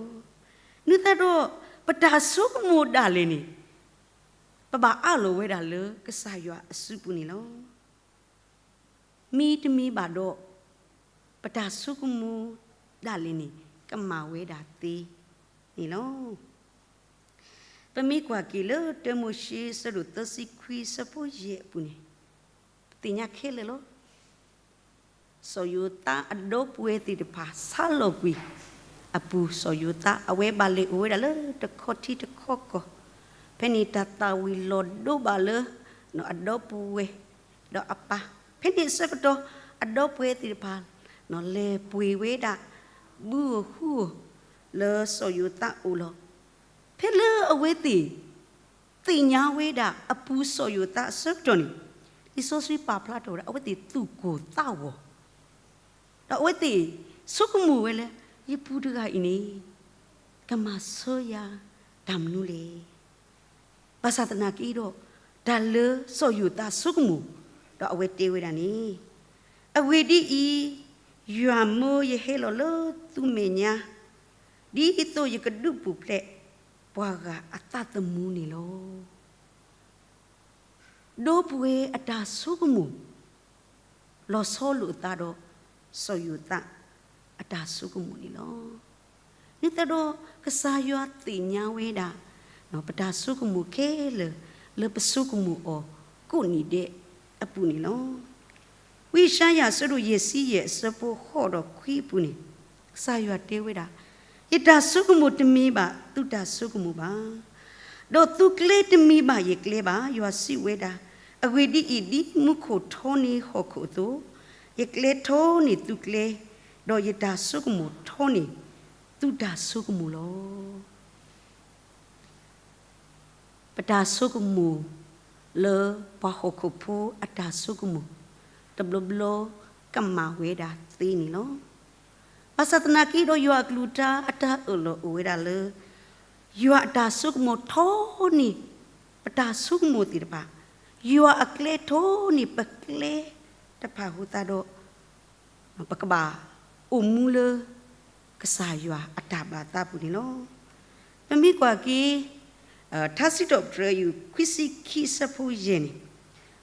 န့ၣ်သတးဒီး ပတၢ်ဆိကမိၣ်ဒၣ်လဲာ်န့ၣ် ပဘၣ်အးလီၤဝဲဒၣ်လၢကစၢ်ယွၤအစုပူၤန့ၣ်လီၤ. မ့တမ့ၢ်ဘၣ်ဒီး ပတၢ်ဆိကမိၣ်ဒၣ်လဲာ်န့ၣ် ကမၣ်ဝဲဒၣ်သ့န့ၣ်လီၤ. ပမ့ၢ်ကွၢ်က့ၤလၢ တၢမိၤၡ့ အဆၢဒိၣ်သၢဆံခွံအဆၢဖိယဲၢ်အပူၤန့ၣ် ပသ့ၣ်ညါခဲလၢာ်လီၤ. စီၤယိၤသးအဒီပုၢ်ဝဲၢ်သ့ၣ်တဖၣ် ဆါလီၤကွံာ်အပူၤ စီၤယိၤသး အဝဲဘၣ်လဲၤအိၣ်ဝဲဒၣ်လၢတခီထံတခီကီၢ်, ဖဲန့ၣ်တၢ်သၣ်ဝံၤလီၤဒိဘၣ်လၢ အဒီပုၢ်ဝဲၢ် ဒီးအပၢ်, ဖဲန့ၣ်အဆၢကတီၢ် အဒီပုၢ်ဝဲၢ်သ့ၣ်တဖၣ် လဲၤပှ့ၤဝဲဒၣ် ဘုဧိၤဃုဧိၤ လၢစီၤယိၤသးအအိၣ်လီၤ. ဖဲလၢအဝဲသ့ၣ် သ့ၣ်ညါဝဲဒၣ်အပူၤစီၤယိၤသးအဆၢကတီၢ်န့ၣ် လံာ်စီဆှံပာ်ဖျါထီၣ်ဝဲဒၣ် အဝဲသ့ၣ်သူၣ်ကိၢ်သးဂီၤ, ဒီးအဝဲသ့ၣ်ဆိကမိၣ်ဝဲလၢ ယပူၤတဂၤအံၤန့ၣ် ကမၤဆၢယၤတၢ်မနုၤလဲၣ်. ဘၣ်ဆၣ်သနာ်က့ဒီး တၢ်လၢစီၤယိၤသးဆိကမိၣ် ဒီးအဝဲတဲဝဲဒၣ်န့ၣ်, အဂ့ၢ်ဒ်အံၤ, ယွၤမၢယဟဲလီၤလၢသုမဲာ်ညါ, ဒ်သိးယကဒုးပူၤဖျဲးပှၤဂၤအသးသမူန့ၣ်လီၤ. ဒီပုၢ်ဝဲၢ်အတၢ်ဆိကမိၣ် လီၤဆီလိာ်အသးဒီး စီၤယိၤသးအတၢ်ဆိကမိၣ်န့ၣ်လီၤ. န့ၣ်သတးဒီး ကစၢ်ယွၤသ့ၣ်ညါဝဲဒၣ် ပတၢ်ဆိကမိၣ်ခဲလၢာ် လၢပဆိကမိၣ်အီၤကိးနံၤဒဲးအပူၤန့ၣ်လီၤ. ဝံယၡါယၤ အဆၢဒိၣ်ယဲၢ်ဆံယဲၢ်အဆၢဖိဃိးဒီးခွံအပူၤန့ၣ် ကစၢ်ယွၤတဲဝဲဒၣ်, ယတၢ်ဆိကမိၣ်တမ့ၢ်ဘၣ်သုတၢ်ဆိကမိၣ်ဘၣ်, ဒီးသုကျဲတမ့ၢ်ဘၣ်ယကျဲဘၣ်, ယွၤစံးဝဲဒၣ်. အဂ့ၢ်ဒ်အံၤ, ဒ်မူခိၣ်ထီန့ၢ်ဟီၣ်ခိၣ်အသိး, ယကျဲထီန့ၢ်သုကျဲ, ဒီးယတၢ်ဆိကမိၣ်ထီန့ၢ်သုတၢ်ဆိကမိၣ်လီၤ. ပတၢ်ဆိကမိၣ်လၢပှၤဟီၣ်ခိၣ်ဖိအတၢ်ဆိကမိၣ် တဘျီဘျီကမၣ်ဝဲဒၣ်သ့န့ၣ်လီၤ. ဘၣ်ဆၣ်သနာ်က့ဒီး ယွၤအကလုၢ်ကထါအတၢ်အၢၣ်လီၤအိၣ်ဝဲဒၣ်လၢ ယွၤအတၢ်ဆိကမိၣ်ထီန့ၢ် ပတၢ်ဆိကမိၣ်သ့ၣ်တဖၣ် ယွၤအကျဲထီန့ၢ်ပကျဲတဖၣ်အဃိသတးဒီး ပကဘၣ်အိၣ်မူလၢ ကစၢ်ယွၤအတၢ်ဘၣ်သးပူၤန့ၣ်လီၤ. ပမ့ၢ်ကွၢ်က့ၤ ထါစံးထီၣ်ပတြၢၤ ယူၢ် ခွံဆံခံ အဆၢဖိယဲၢ်န့ၣ်,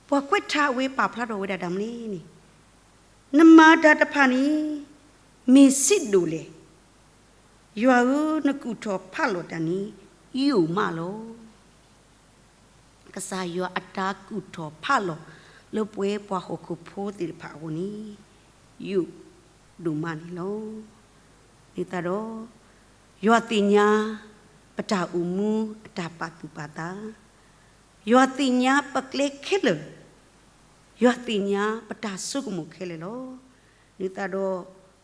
ပှၤကွဲးထါအဝဲပာ်ဖျါထီၣ်ဝဲဒၣ်တၢ်မနုၤန့ၣ်, နမၤတၢ်တဖၣ်န့ၣ် မ့ၢ်ဆံးဒိၣ်လဲၣ်. ယွၤဧၢ, နကူၣ်ထီၣ်ဖးလီၤတၢ်န့ၣ် ယိာ်မးလီၤ. ကစၢ်ယွၤအတၢ်ကူၣ်ထီၣ်ဖးလီၤလၢပဝဲပှၤဟီၣ်ခိၣ်ဖိသ့ၣ်တဖၣ်အဂီၢ်န့ၣ် ယိာ်ဒိၣ်မးန့ၣ်လီၤ. ဒ်သိးဒီး ယွၤသ့ၣ်ညါ ပတၢ်အိၣ်မူအတၢ်ပာ်သူၣ်ပာ်သး, ယွၤသ့ၣ်ညါပကျဲခဲလၢာ်, ယွၤသ့ၣ်ညါပတၢ်ဆိကမိၣ်ခဲလၢာ်လီၤ. ဒ်သိးဒီး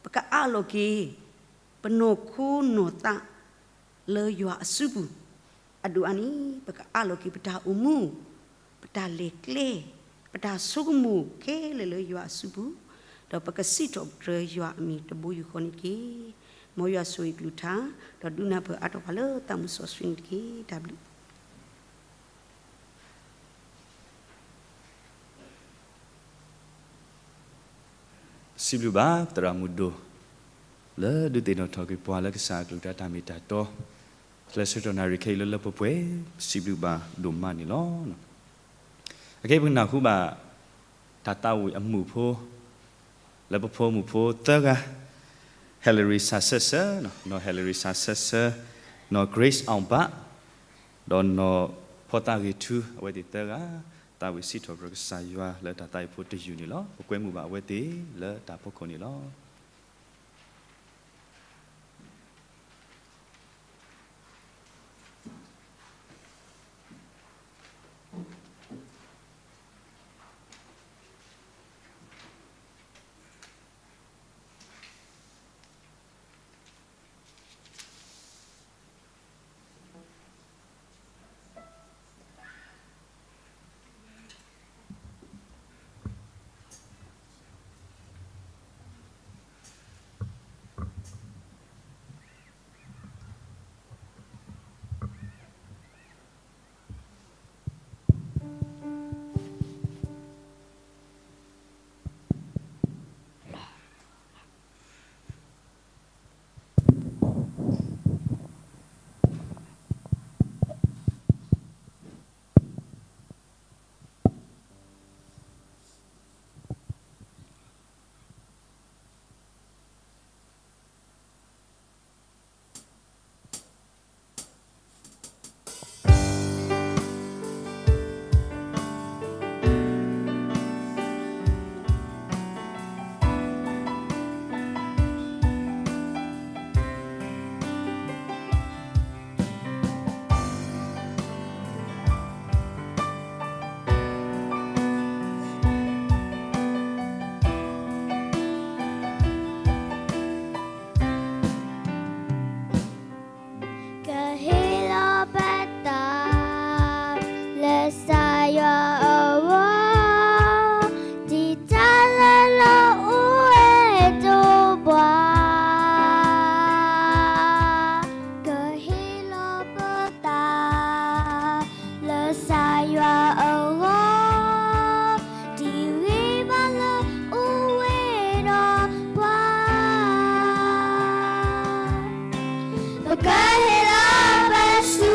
ပကအးလီၤက့ၤ ပနီၢ်ခိနီၢ်သး လၢယွၤအစုပူၤ, အဒိၣ်အါန့ၣ် ပကအးလီၤက့ၤပတၢ်အိၣ်မူ, ပတၢ်လဲၤကျဲ, ပတၢ်ဆိကမိၣ်ခဲလၢာ်လၢယွၤအစုပူၤ, ဒီးပကစံးထီၣ်ပတြၢၤယွၤအမံၤတဘိယူၢ်ဃီန့ၣ်တက့ၢ်. မ်ယွၤဆိၣ်ဂ့ၤကလုၢ်ကထါ ဒီးဒုးနၢ်ပၢၢ်အါထီၣ်ပှၤလၢသးမုၢ်စီဆှံန့ၣ်တက့ၢ်. တၢ်ဘျုး ပစံးဘျုးဘၣ်သရၣ်မုၣ်ဒိၣ် လၢဒုးသ့ၣ်နီၣ်ထီၣ်က့ၤပှၤလၢကစၢ်အကလုၢ်ကထါတၢ်မ့ၢ်တၢ်တီ, ကျဲးစၢးထီၣ်နၣ်ရံၣ်ခဲအံၤလၢလၢပှဲၤပှဲၤ, ပစံးဘျုးဘၣ်ဒိၣ်မးန့ၣ်လီၤ. အခဲအံၤပကနၢ်ဟူဘၣ် တၢ်သးဝံၣ်အမုၣ်ဖိ လၢပဖိမုၣ်ဖိသၢဂၤ, Hillary စးဆၢဆၢ, နီၢ် Hillary စးဆၢဆၢ, နီၢ် Grace အီၣ်ဘၣ်, ဒီးနီၢ်ဖီသးဂ့ၤထူ, အဝဲသ့ၣ်သၢဂၤ သးဝံၣ်စံးထီၣ်ပတြၢၤကစၢ်ယွၤလၢတၢ်သးဝံၣ်ဖိတယုၢ်န့ၣ်လီၤ. ပကွဲမုာ်ဘၣ်အဝဲသ့ၣ်လၢတၢ်ဖီခိၣ်န့ၣ်လီၤ.ကဟ့ၣ်လီၤပသးလၢကစၢ်ယွၤအဂီၢ်, ဒ်တၢ်လၢလီၤအိၣ်ဝဲဒီးပှၤ ကဟ့ၣ်လီၤပသးလၢကစၢ်ယွၤအဂီၢ်, ဒ်ဂ့ၤဘၣ်လၢအိၣ်ဝဲဒီးပှၤ ပကဟ့ၣ်လီၤပသူ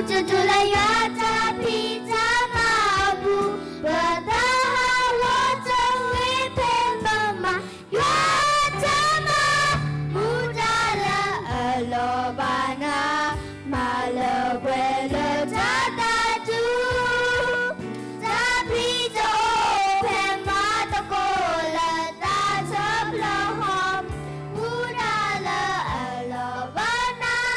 တတုၤလၢယွၤတၢ်ဖံးတၢ်မၤအပူၤ, ပတၢ်ဟးဂီၤတဂ့ၤဖဲပမၤ ယွၤတၢ်မၤ, မူဒါလၢအလီၤဘၣ်နၤ, မၤလၢပှဲၤလၢတၢ်သးဒူ, တၢ်ဘျုးတအိၣ်ဖဲမၤသကိးလၢ တၢ်ထီၣ်ဖျါဟီၣ်, မူဒါလၢအလီၤဘၣ်နၤ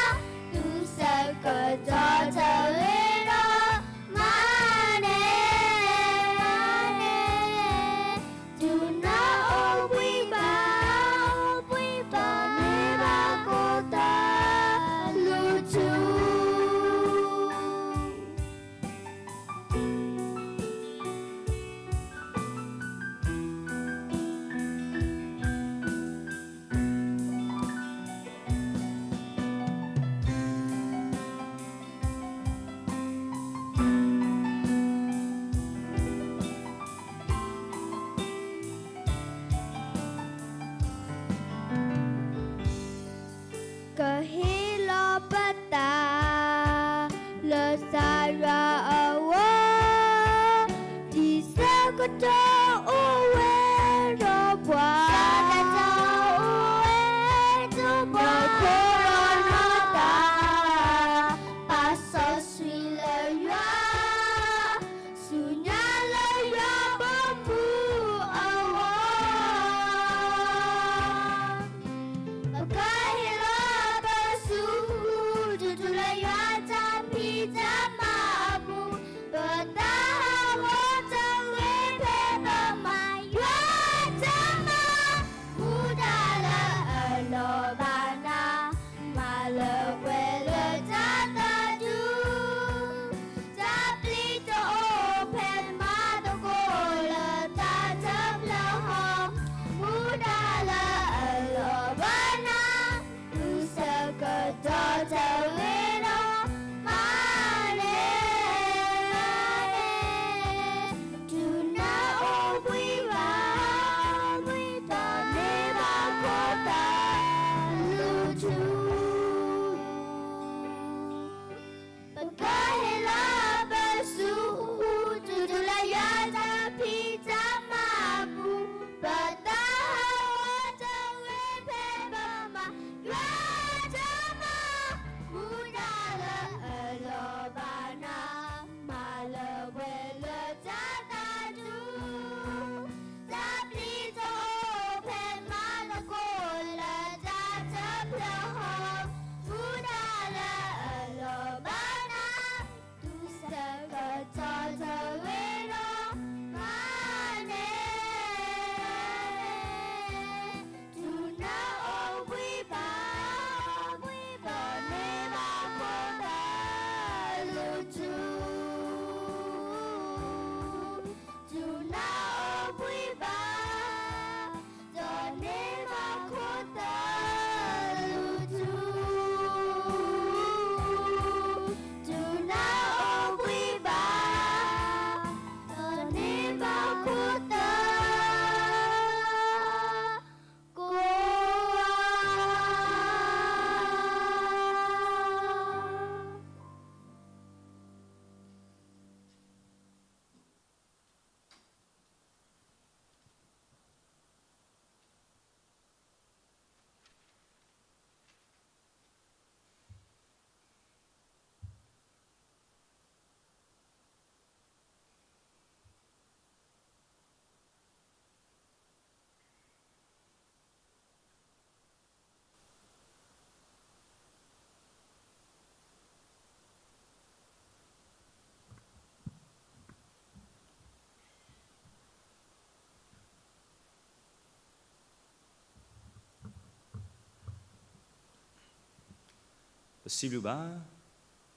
စံးဘျုးဘၣ်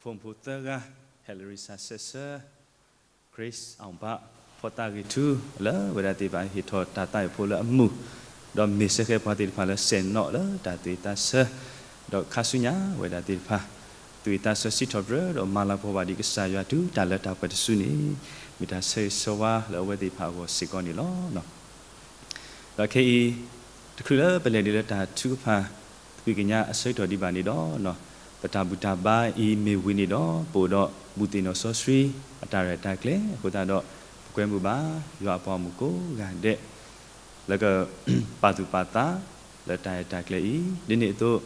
ဖိမုၣ်ဖိသၢဂၤ, ဟဲလရံစၢ်စဲးဆၢ, Grace အီၣ်ဘၣ်, ဖီၣ်သးဂ့ၤထူ လၢဝဲဒၣ်သ့ၣ်တဖၣ်ဟ့ၣ်ထီၣ်တၢ်သးဝံၣ်ဖိလၢအမုာ်, ဒီးမ့ၢ်စ့ၢ်ကီးပှၤသ့ၣ်တဖၣ်လၢစဲးနီၣ်လၢတၢ်သူၣ်ဝံၣ်သးဆၢ, ဒီးခါဆူညါဝဲဒၣ်သ့ၣ်တဖၣ် သူၣ်ဝံၣ်သးဆၢစံးထီၣ်ပတြၢၤ ဒီးမၤလၤကပီၤဘၣ်ဒံးကစၢ်ယွၤတုၤတၢ်လၢတၢ်ပှဲၤတစုန့ၣ်, မ့ၢ်တၢ်ဆၢဂ့ၤဆၢဝါလၢအဝဲသ့ၣ်တဖၣ်အဂီၢ်စ့ၢ်ကီးန့ၣ်လီၤ. ဒီးခဲအံၤ တချုးလၢပလဲၤဒံးလၢတၢ်ထုကဖၣ် သကွံာ်ကညးအဆၢကတီၢ်ဒံးဘၣ်န့ၣ်ဒီး, ပတၢ်ဘူၣ်တၢ်ဘါအံၤမ့ၢ်ဝံၤန့ၣ်ဒီး ပအိၣ်ဒီးဘူၣ်သ့ၣ်နီၣ်စီဆှံ အတၢ်ရဲၣ်တၢ်ကျဲၤအဃိသတးဒီး, ပကွဲမုာ်ဘၣ် ယွၤအပှၤဂီၢ်မုၢ်ကိးဂၤဒဲး လၢက ပာ်သူၣ်ပာ်သး လၢတၢ်ရဲၣ်တၢ်ကျဲၤအံၤ, ဒ်န့ၣ်အသိး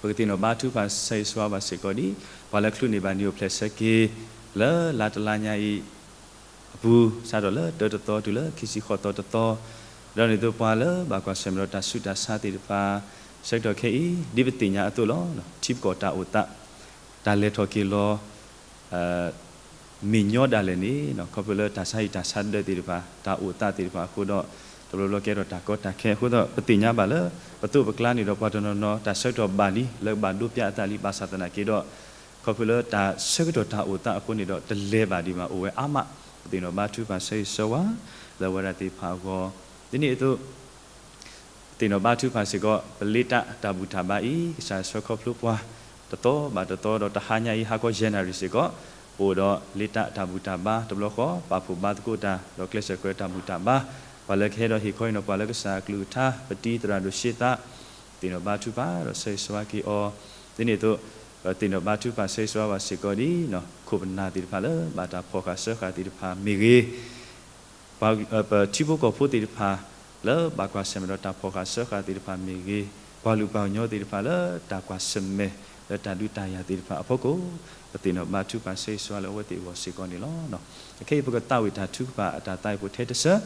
ပကသ့ၣ်နီၣ်ဘါထုကဖၣ်ဆၢဂ့ၤဆၢဝါဘၣ်စ့ၢ်ကီးဒံး ပှၤလၢချုးန့ၢ်ဘၣ်နံၣ်အိၣ်ဖျဲၣ်ဆၢက့ၤ လၢလါတလါညါအံၤ အပူၤ စးထီၣ်လၢတၢတသီတုၤလၢခံဆံဃိးသီတသီ, ဒီးဒ်န့ၣ်အသိးပှၤလၢဘၣ်ကွၢ်ဆၢၣ်မဲာ်ဒီးတၢ်ဆူးတၢ်ဆါသ့ၣ်တဖၣ် ဆၢကတီၢ်ခဲအံၤ ဒ်ပသ့ၣ်ညါအသိးလီၤ. ထံပကီၢ်တၢ်အိၣ်သး တၢ်လဲၤထီၣ်က့ၤလီၤ မ့ၢ်ညီဒၣ်လဲာ်န့ၣ် ခီဖျိလၢတၢ်ဆါဟံၣ်တၢ်ဆါဒၢးသ့ၣ်တဖၣ် တၢ်အိၣ်သးသ့ၣ်တဖၣ်အဃိဒီး တဘျီဘျီကဲထီၣ်တၢ်ကီတၢ်ခဲအဃိဒီး ပသ့ၣ်ညါဘၣ်လၢ ပသိးပကျါန့ၣ်ဒီး ပှၤတနီၤနီၤ တၢ်ဆၢကတီၢ်ဘၣ်လံ လၢကဘၣ်ဒိးပျးအသးလံ ဘၣ်ဆၣ်သနာ်က့ဒီး ခီဖျိလၢတၢ်ဆၢကတီၢ်တၢ်အိၣ်သးအဃိန့ၣ်ဒီး တလဲၤဘၣ်ဒံးဘၣ် အိၣ်ဝဲအါမး, ပသ့ၣ်နီၣ်ဘါထုကဖၣ်ဆၢဂ့ၤဆၢဝါ လၢအဝဲဒၣ်သ့ၣ်တဖၣ်အဂီၢ်, ဒ်န့ၣ်အသိး ပသ့ၣ်နီၣ်ဘါထုကဖၣ်စ့ၢ်ကီး ပလ့တၢ်တၢ်ဘူၣ်တၢ်ဘါအံၤ ကစၢ်ယွၤဆှၢခီဖျိပှၤ တသီဘၣ်တသီဒီး တဟါညါအံၤ ဟါခီယဲၢ်နၣ်ရံၣ်စ့ၢ်ကီး ပအိၣ်ဒီးလ့တၢ်တၢ်ဘူၣ်တၢ်ဘါတဘျီဃီ ပာ်ဖှိၣ်ဘါသကိးတၢ် ဒီးကျဲးစၢးကွဲးတၢ်ဘူၣ်တၢ်ဘါ ပှၤလၢကဟဲဒီးဟ့ၣ်ခီဟ့ၣ်နီၤပှၤလၢကစၢ်အကလုၢ်ကထါ ပတံၤသရၣ်ဒိၣ်ရှ့သး ပသ့ၣ်နီၣ်ဘါထုကဖၣ်ဒီးဆၢဂ့ၤဆၢဝါက့ၤအီၤ, ဒ်န့ၣ်အသိး ပသ့ၣ်နီၣ်ဘါထုကဖၣ်ဆၢဂ့ၤဆၢဝါဘၣ်စ့ၢ်ကီးဒ် ခိၣ်ပနၢ်သ့ၣ်တဖၣ်လၢ ဘၣ်တၢ်ဖီၣ်ဃာ်စၢဃာ်သ့ၣ်တဖၣ်မ့ၢ်ဂ့ၤ, ပှၤ ပထံဖိကီၢ်ဖိသ့ၣ်တဖၣ် လၢဘၣ်ကွၢ်ဆၢၣ်မဲာ်ဒီးတၢ်ဖီၣ်ဃာ်စၢဃာ်သ့ၣ်တဖၣ်မ့ၢ်ဂ့ၤ, ပှၤလုၢ်ပှၤကညီသ့ၣ်တဖၣ်လၢတၢ်ကွၢ်ဆၢၣ်မဲာ် လၢတၢ်ဒုးတၢ်ယၤသ့ၣ်တဖၣ်အဖီခိၣ်, ပသ့ၣ်နီၣ်ဘါထုကဖၣ်ဆၢဂ့ၤဆၢဝါလၢအဝဲသ့ၣ်အဂီၢ်စ့ၢ်ကီးန့ၣ်လီၤ. အခဲအံၤပကသးဝံၣ်တၢ်ထုကဖၣ်အတၢ်သးဝံၣ်ဖိထဲတစၢၢ်,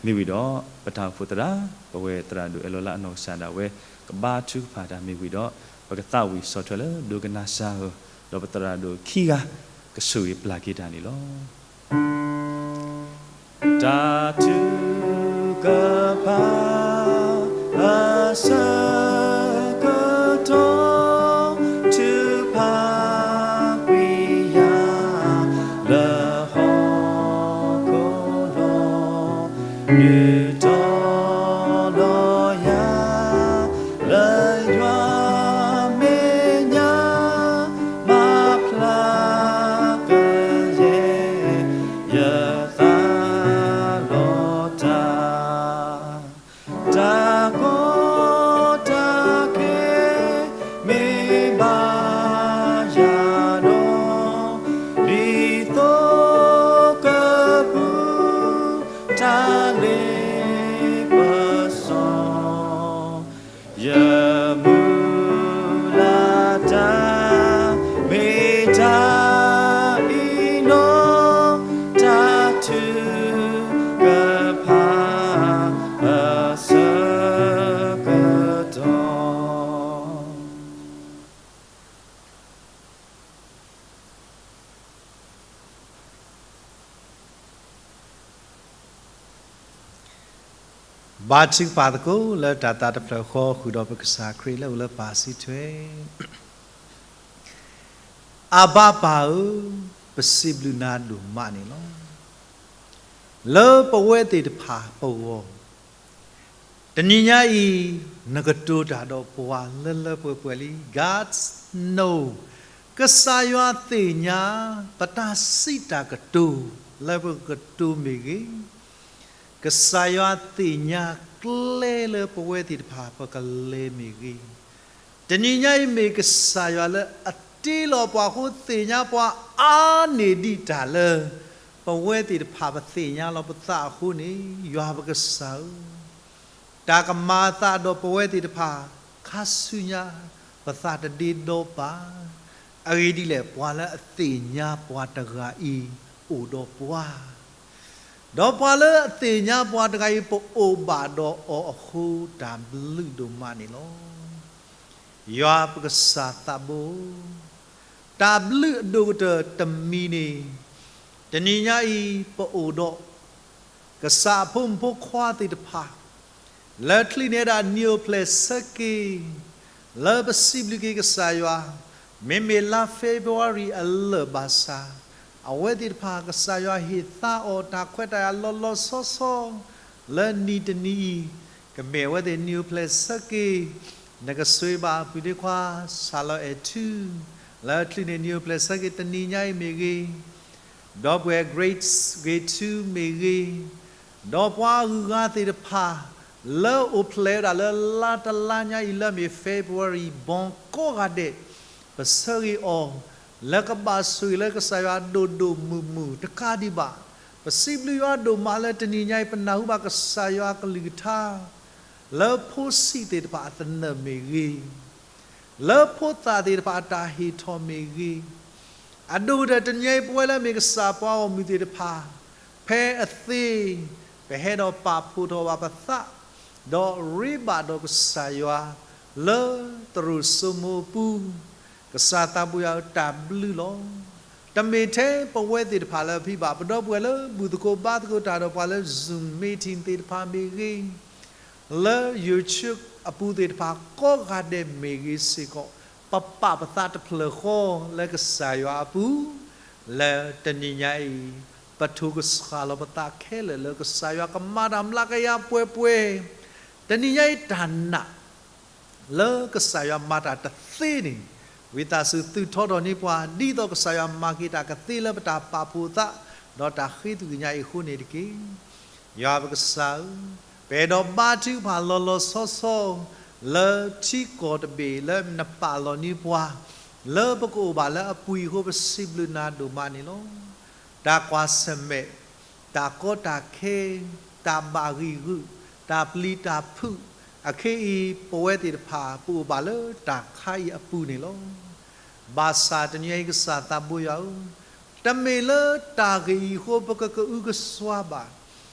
မ့ၢ်ဝံၤဒီး ပတၢ်အိၣ်ဖှိၣ်သရၣ် ပဝဲသရၣ်ဒိၣ်အဲၣ်လီၤလၢအနီၢ်ကစၢ်ဒၣ်ဝဲ ကဘါထုကဖၣ်တၢ်မ့ၢ်ဝံၤဒီး ပကသးဝံၣ်ဆီၣ်ထွဲလၢဒိကနၣ်စၢ်ဧၢ, ဒီးပသရၣ်ဒိၣ်ခံဂၤ ကဆိၣ်ဂ့ၤပျၢ်က့ၤတၢ်န့ၣ်လီၤ. တၢ်ထုကဖၣ်အဆၢကတီၢ် ထုကဖၣ်ကွံာ်ယၤလၢဟီၣ်ခိၣ်လီၤ, နုာ်ထီၣ်လီၤယၤ လၢယွၤမဲာ်ညါ မၤဖျါကယဲၢ် ယသးလီၤတၢ်, တၢ်ကီတၢ်ခဲ မ့ၢ်ဘၣ်ယၤဒီး ဒ်သိးကပူၤ တၢ်လ့ပစီ ယမုၢ်လၢ်တၢ် မ့ၢ်တၢ်အံၤနီၤ တၢ်ထုကဖၣ်အဆၢကတီၢ်. ဘါထုကဖၣ်သကိးလၢတၢ်သးတဖျၢၣ်ဃီ ဃုာ်ဒီးပကစၢ်ခရံာ်လၢအအိၣ်လၢပၢ်စုထွဲ အဘၣ်ပၢ်ဧၢ, ပစံးဘျုးနၤဒိၣ်မးန့ၣ်လီၤ. လၢပဝဲသ့ၣ်တဖၣ်ပဂီၢ် တနံၤညါအံၤ နကတိၤတၢ်ဒီးပှၤလၢလၢပှဲၤပှဲၤလံ God's know, ကစၢ်ယွၤသ့ၣ်ညါ ပတၢ်စံးတၢ်ကတိၤ လၢပကတိၤမ့ၢ်ဂ့ၤ, ကစၢ်ယွၤသ့ၣ်ညါကျဲလၢပဝဲသ့ၣ်တဖၣ် ပကလဲၤမ့ၢ်ဂ့ၤ, တနံၤညါအံၤမ့ၢ်ကစၢ်ယွၤလၢအတ့လီၤပှၤအဃိ သ့ၣ်ညါပှၤအါန့ၢ်ဒံးတၢ်လၢ ပဝဲသ့ၣ်တဖၣ်ပသ့ၣ်ညါလီၤပသးအဃိန့ၣ် ယွၤပကစၢ်ဧၢ, တၢ်ကမၤအသးဒီးပဝဲသ့ၣ်တဖၣ် ခါဆူညါ ပသးတဒ့ဒီဘၣ်. အဂ့ၢ်ဒ်လဲၣ် ပှၤလၢအသ့ၣ်ညါပှၤတဂၤအံၤ အိၣ်ဒီးပှၤ, ဒီးပှၤလၢအသ့ၣ်ညါပှၤတဂၤအံၤ ပအိၣ်ဘၣ်ဒီးအီၤအဃိ တၢ်ဘျုးဒိၣ်မးန့ၣ်လီၤ. ယွၤပကစၢ်သးဘိ, တၢ်ဘျုးအဒိၣ်ကတၢၢ်တမံၤန့ၣ်, တနံၤညါအံၤ ပအိၣ်ဒီး ကစၢ်အဖိမုၣ်ဖိခွါသ့ၣ်တဖၣ် လၢချုးန့ၢ်ဒၣ်နံၣ်အိၣ်ဖျဲၣ်ဆၢက့ၤ, လၢပစံးဘျုးက့ၤကစၢ်ယွၤ, မ့မ့ၢ်လါ February အလၢာ်ဘၣ်ဆၣ်, အဝဲသ့ၣ်တဖၣ်ကစၢ်ယွၤဟ့ၣ်သါအီၤတၢ်ခွဲးတၢ်ယာ်လီၤလီၤဆီဆီ လၢနံၤတနံၤအံၤ, ကမ့ၢ်အဝဲသ့ၣ်နံၤအိၣ်ဖျဲၣ်ဆၢက့ၤ, နကဆိၣ်ဂ့ၤဘၣ်အပုၢ်ဒ့ခွါ စၢ်လီၤအဲၣ်ထူ, လၢချုးန့ၣ်နံၤအိၣ်ဖျဲၣ်ဆၢက့ၤတနံၤညါအံၤမ့ၢ်ဂ့ၤ, ဒီပုၢ်ဝဲၢ် Grace ဂ့ၤထူမ့ၢ်ဂ့ၤ, ဒီးပှၤအဂုၤအဂၤသ့ၣ်တဖၣ် လၢအိၣ်ဖျဲၣ်ဝဲဒၣ်လၢလါတလါညါအံၤလၢအမ့ၢ် February born ကိးဂၤဒဲး, ပဆၢဂ့ၤအီၤ လၢကဘၣ်ဆိၣ်ဂ့ၤလၢကစၢ်ယွၤဒိၣ်ဒိၣ်မုၢ်မုၢ်တကးဒံးဘၣ်, ပစံးဘျုးယွၤဒိၣ်မးလၢတနံၤညါအံၤ ပနၢ်ဟူဘၣ်ကစၢ်ယွၤအကလုၢ်ကထါ လၢဖိဆံးသ့ၣ်တဖၣ်အသနၢၣ်မ့ၢ်ဂ့ၤ, လၢဖိသၣ်သ့ၣ်တဖၣ်အတၢ်ဟ့ၣ်ထီၣ်မ့ၢ်ဂ့ၤ, အဒိၣ်ကတၢၢ်တနံၤအံၤ ပဝဲလၢအမ့ၢ်ကစၢ်ပှၤဂီၢ်မုၢ်သ့ၣ်တဖၣ်, ဖဲအသ့, ပဟဲဒီးပာ်ဖှိၣ်ထီၣ်ဘၣ်ပသး, ဒီးရ့ဘၣ်ဒီးကစၢ်ယွၤ, လၢသရိာ်စိမိၤအပူၤ, ကစၢ်သးဘိယွၤဧၢ တၢ်ဘျုးလီၤ. တမ့ၢ်ထဲပဝဲသ့ၣ်တဖၣ်လၢအဖံးဘၣ်, ပဒီပုၢ်ဝဲၢ်လၢဘူၣ်သကိးဘါသကိးတၢ်ဒီးပှၤလၢ Zoom meeting သ့ၣ်တဖၣ်မ့ၢ်ဂ့ၤ, လၢ YouTube အပူၤသ့ၣ်တဖၣ်ကိးဂၤဒဲးမ့ၢ်ဂ့ၤစ့ၢ်ကီး, ပပာ်ပသးတဖျၢၣ်ဃီလၢကစၢ်ယွၤအပူၤ, လၢတနံၤညါအံၤ, ပထိၣ်ကဆှၣ်လီၤပသးခဲလၢာ်လၢကစၢ်ယွၤကမၤတၢ်မျးကယၤပှဲၤပှဲၤ, တနံၤညါအံၤတၢ်နာ် လၢကစၢ်ယွၤမၤတၢ်တသ့န့ၣ်, ဝံသးစူၤသုးထီထီၣ်န့ၢ်ပှၤ, ဒ်သိးကစၢ်ယွၤမၤက့ၤတၢ်ကသ့လၢပတၢ်ပာ်ဖှိၣ်သး, ဒီးတၢ်ဃ့သုးကညးအံၤအဃိန့ၣ်တက့ၢ်. ယွၤပကစၢ်ဧၢ, ပအဲၣ်ဒိးဘါထုကဖၣ်လီၤလီၤဆီဆီ, လၢထံကီၢ်တဘ့ၣ်လၢနပာ်လီၤန့ၢ်ပှၤ, လၢပကအိၣ်ဘၣ်လၢအပူၤအံၤအဃိ ပစံးဘျုးနၤဒိၣ်မးန့ၣ်လီၤ. တၢ်ကွၢ်ဆၢၣ်မဲာ်, တၢ်ကီတၢ်ခဲ, တၢ်ဘၣ်ဂံာ်ဂူာ်, တၢ်ပျံၤတၢ်ဖုး, အခဲအံၤ ပဝဲသ့ၣ်တဖၣ် ပအိၣ်ဘၣ်လၢတၢ်ခါအံၤအပူၤန့ၣ်လီၤ. ဘၣ်ဆၣ်တနံၤအံၤကစၢ်သးဘိယွၤဧၢ, တမ့ၢ်လၢတၢ်ဂ့ၢ်အံၤအဃိ ပကကအုကစွါဘၣ်.